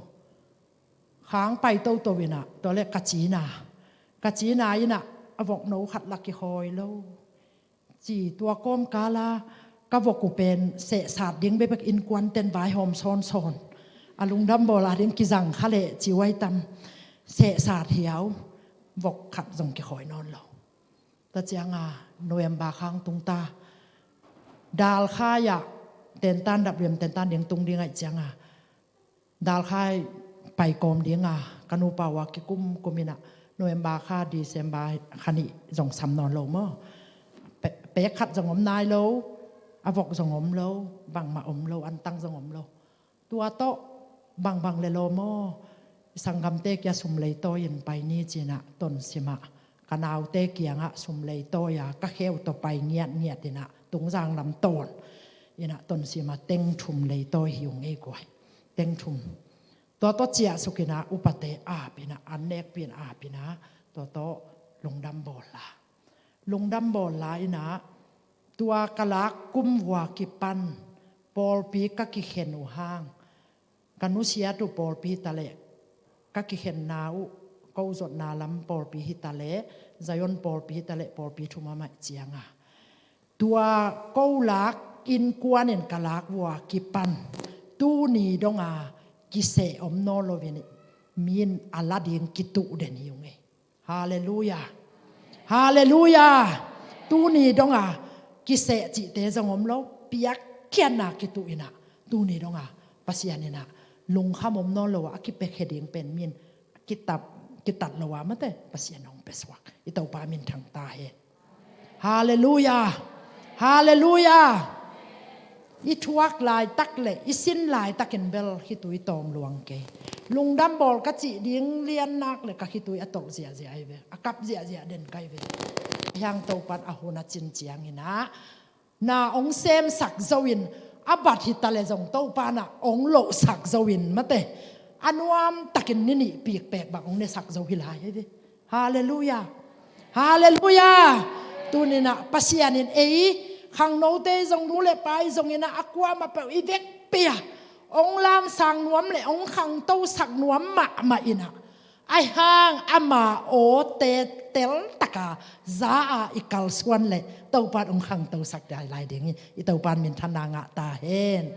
Khang pai toto in ah, tua leh ka cina. Ka cina in ah, a vok no khat lah kikhawi lo. Ci, tua kawmkal a ka vok uh pen sehsat ding bekbek, innkuante'n vaihawm sawnsawn. A Lungdam Bawl a ding kizang kha leh ci huai tam. Sehsat hiau, vok khat zong kikhawi nawn lo. Tua ciang a, November kha hong tung ta. Dalkhai ah tentan, dap liam tentan ding tung ding ahih ciang a, Dalkhai pai kawm ding a, ka nupa uh a kikum kum in ah, November kha, December kha nih zong sam nawn lo maw. Pe-, pek khat zong om nai lo, a vok zong om lo, bangmah om lo, antang zong om lo. Tua tawh bangbang le lawm aw, i sanggamte kiang sum leitawi in pai ni ci-in ah Tonsim ah, ka naute kiangah sum leitawi a, ka kheu tawh pai ngiatngiat in ah Tungzang lam tawn in ah Tonsim ah teng thum leitawi hi ung ei guai. Teng thum. Tua tawh ciahsuk in ah upate ap in ah, an nekpi in ap in ah, tua tawh lungdam bawl la. Lungdam bawl la in ah, tua ka lak kum vua kipan pawlpi ka kikhen uh hang, ka nusiat uh pawlpi hi ta leh, ka kikhenna uh, ko zotna lam pawlpi hi ta leh, Zion pawlpi hi ta leh, pawlpi thum a maih ciang a, tua ko lak innkuan in ka lak vua kipan tuni dong a kiseh om nawn lo in, mi in a la ding kituh den hi ung ei. Halleluiah. Halleluiah. Tuni dong a kiseh cihte zong om lo, piakkhiatna kituh in ah, tuni dong a Pasian in ah lungkham om nawn lo a, a kipiakhia ding pen mi in kitat, kitat lo a, mate, Pasian hong piasuak. I Topa min thang ta hen. Halleluiah. Halleluiah. I thuak laitak le i sin laitakin bel khitui tawm luang kei. Lungdam bawl ka cih ding lian nak le ka khitui a tolh ziahziah hi ve, a kap ziahziah den ka hi ve. Hiang Topa'n a hun a cin ciangin ah, na hong semsak zo in, a bat hi ta leh zong Topa'n ah hong lohsak zo in, mate, a nuamtakin ni nih pikpek bang hong nesak zo hi lai hi ve. Halleluiah. Halleluiah. Tuni in ah Pasian in ei khangnote zong, nu le pa zong in ah, a kuamah peuh i vekpi a ong lamsang nuam le ong khangtosak nuam mahmah inah, aihang ama awte teltaka za a i kalsuan le Topan ong khangtosak dai lai ding hi. I Topan minthanna ngah ta hen.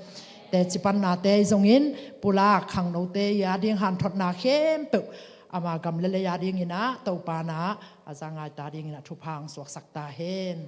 Teci pannate i zongin pulak khangnote i a ding hanthotna khempeuh ama gam le lei a dinginah Topan ah a za ngai ta dinginah thupha ong suaksak ta hen.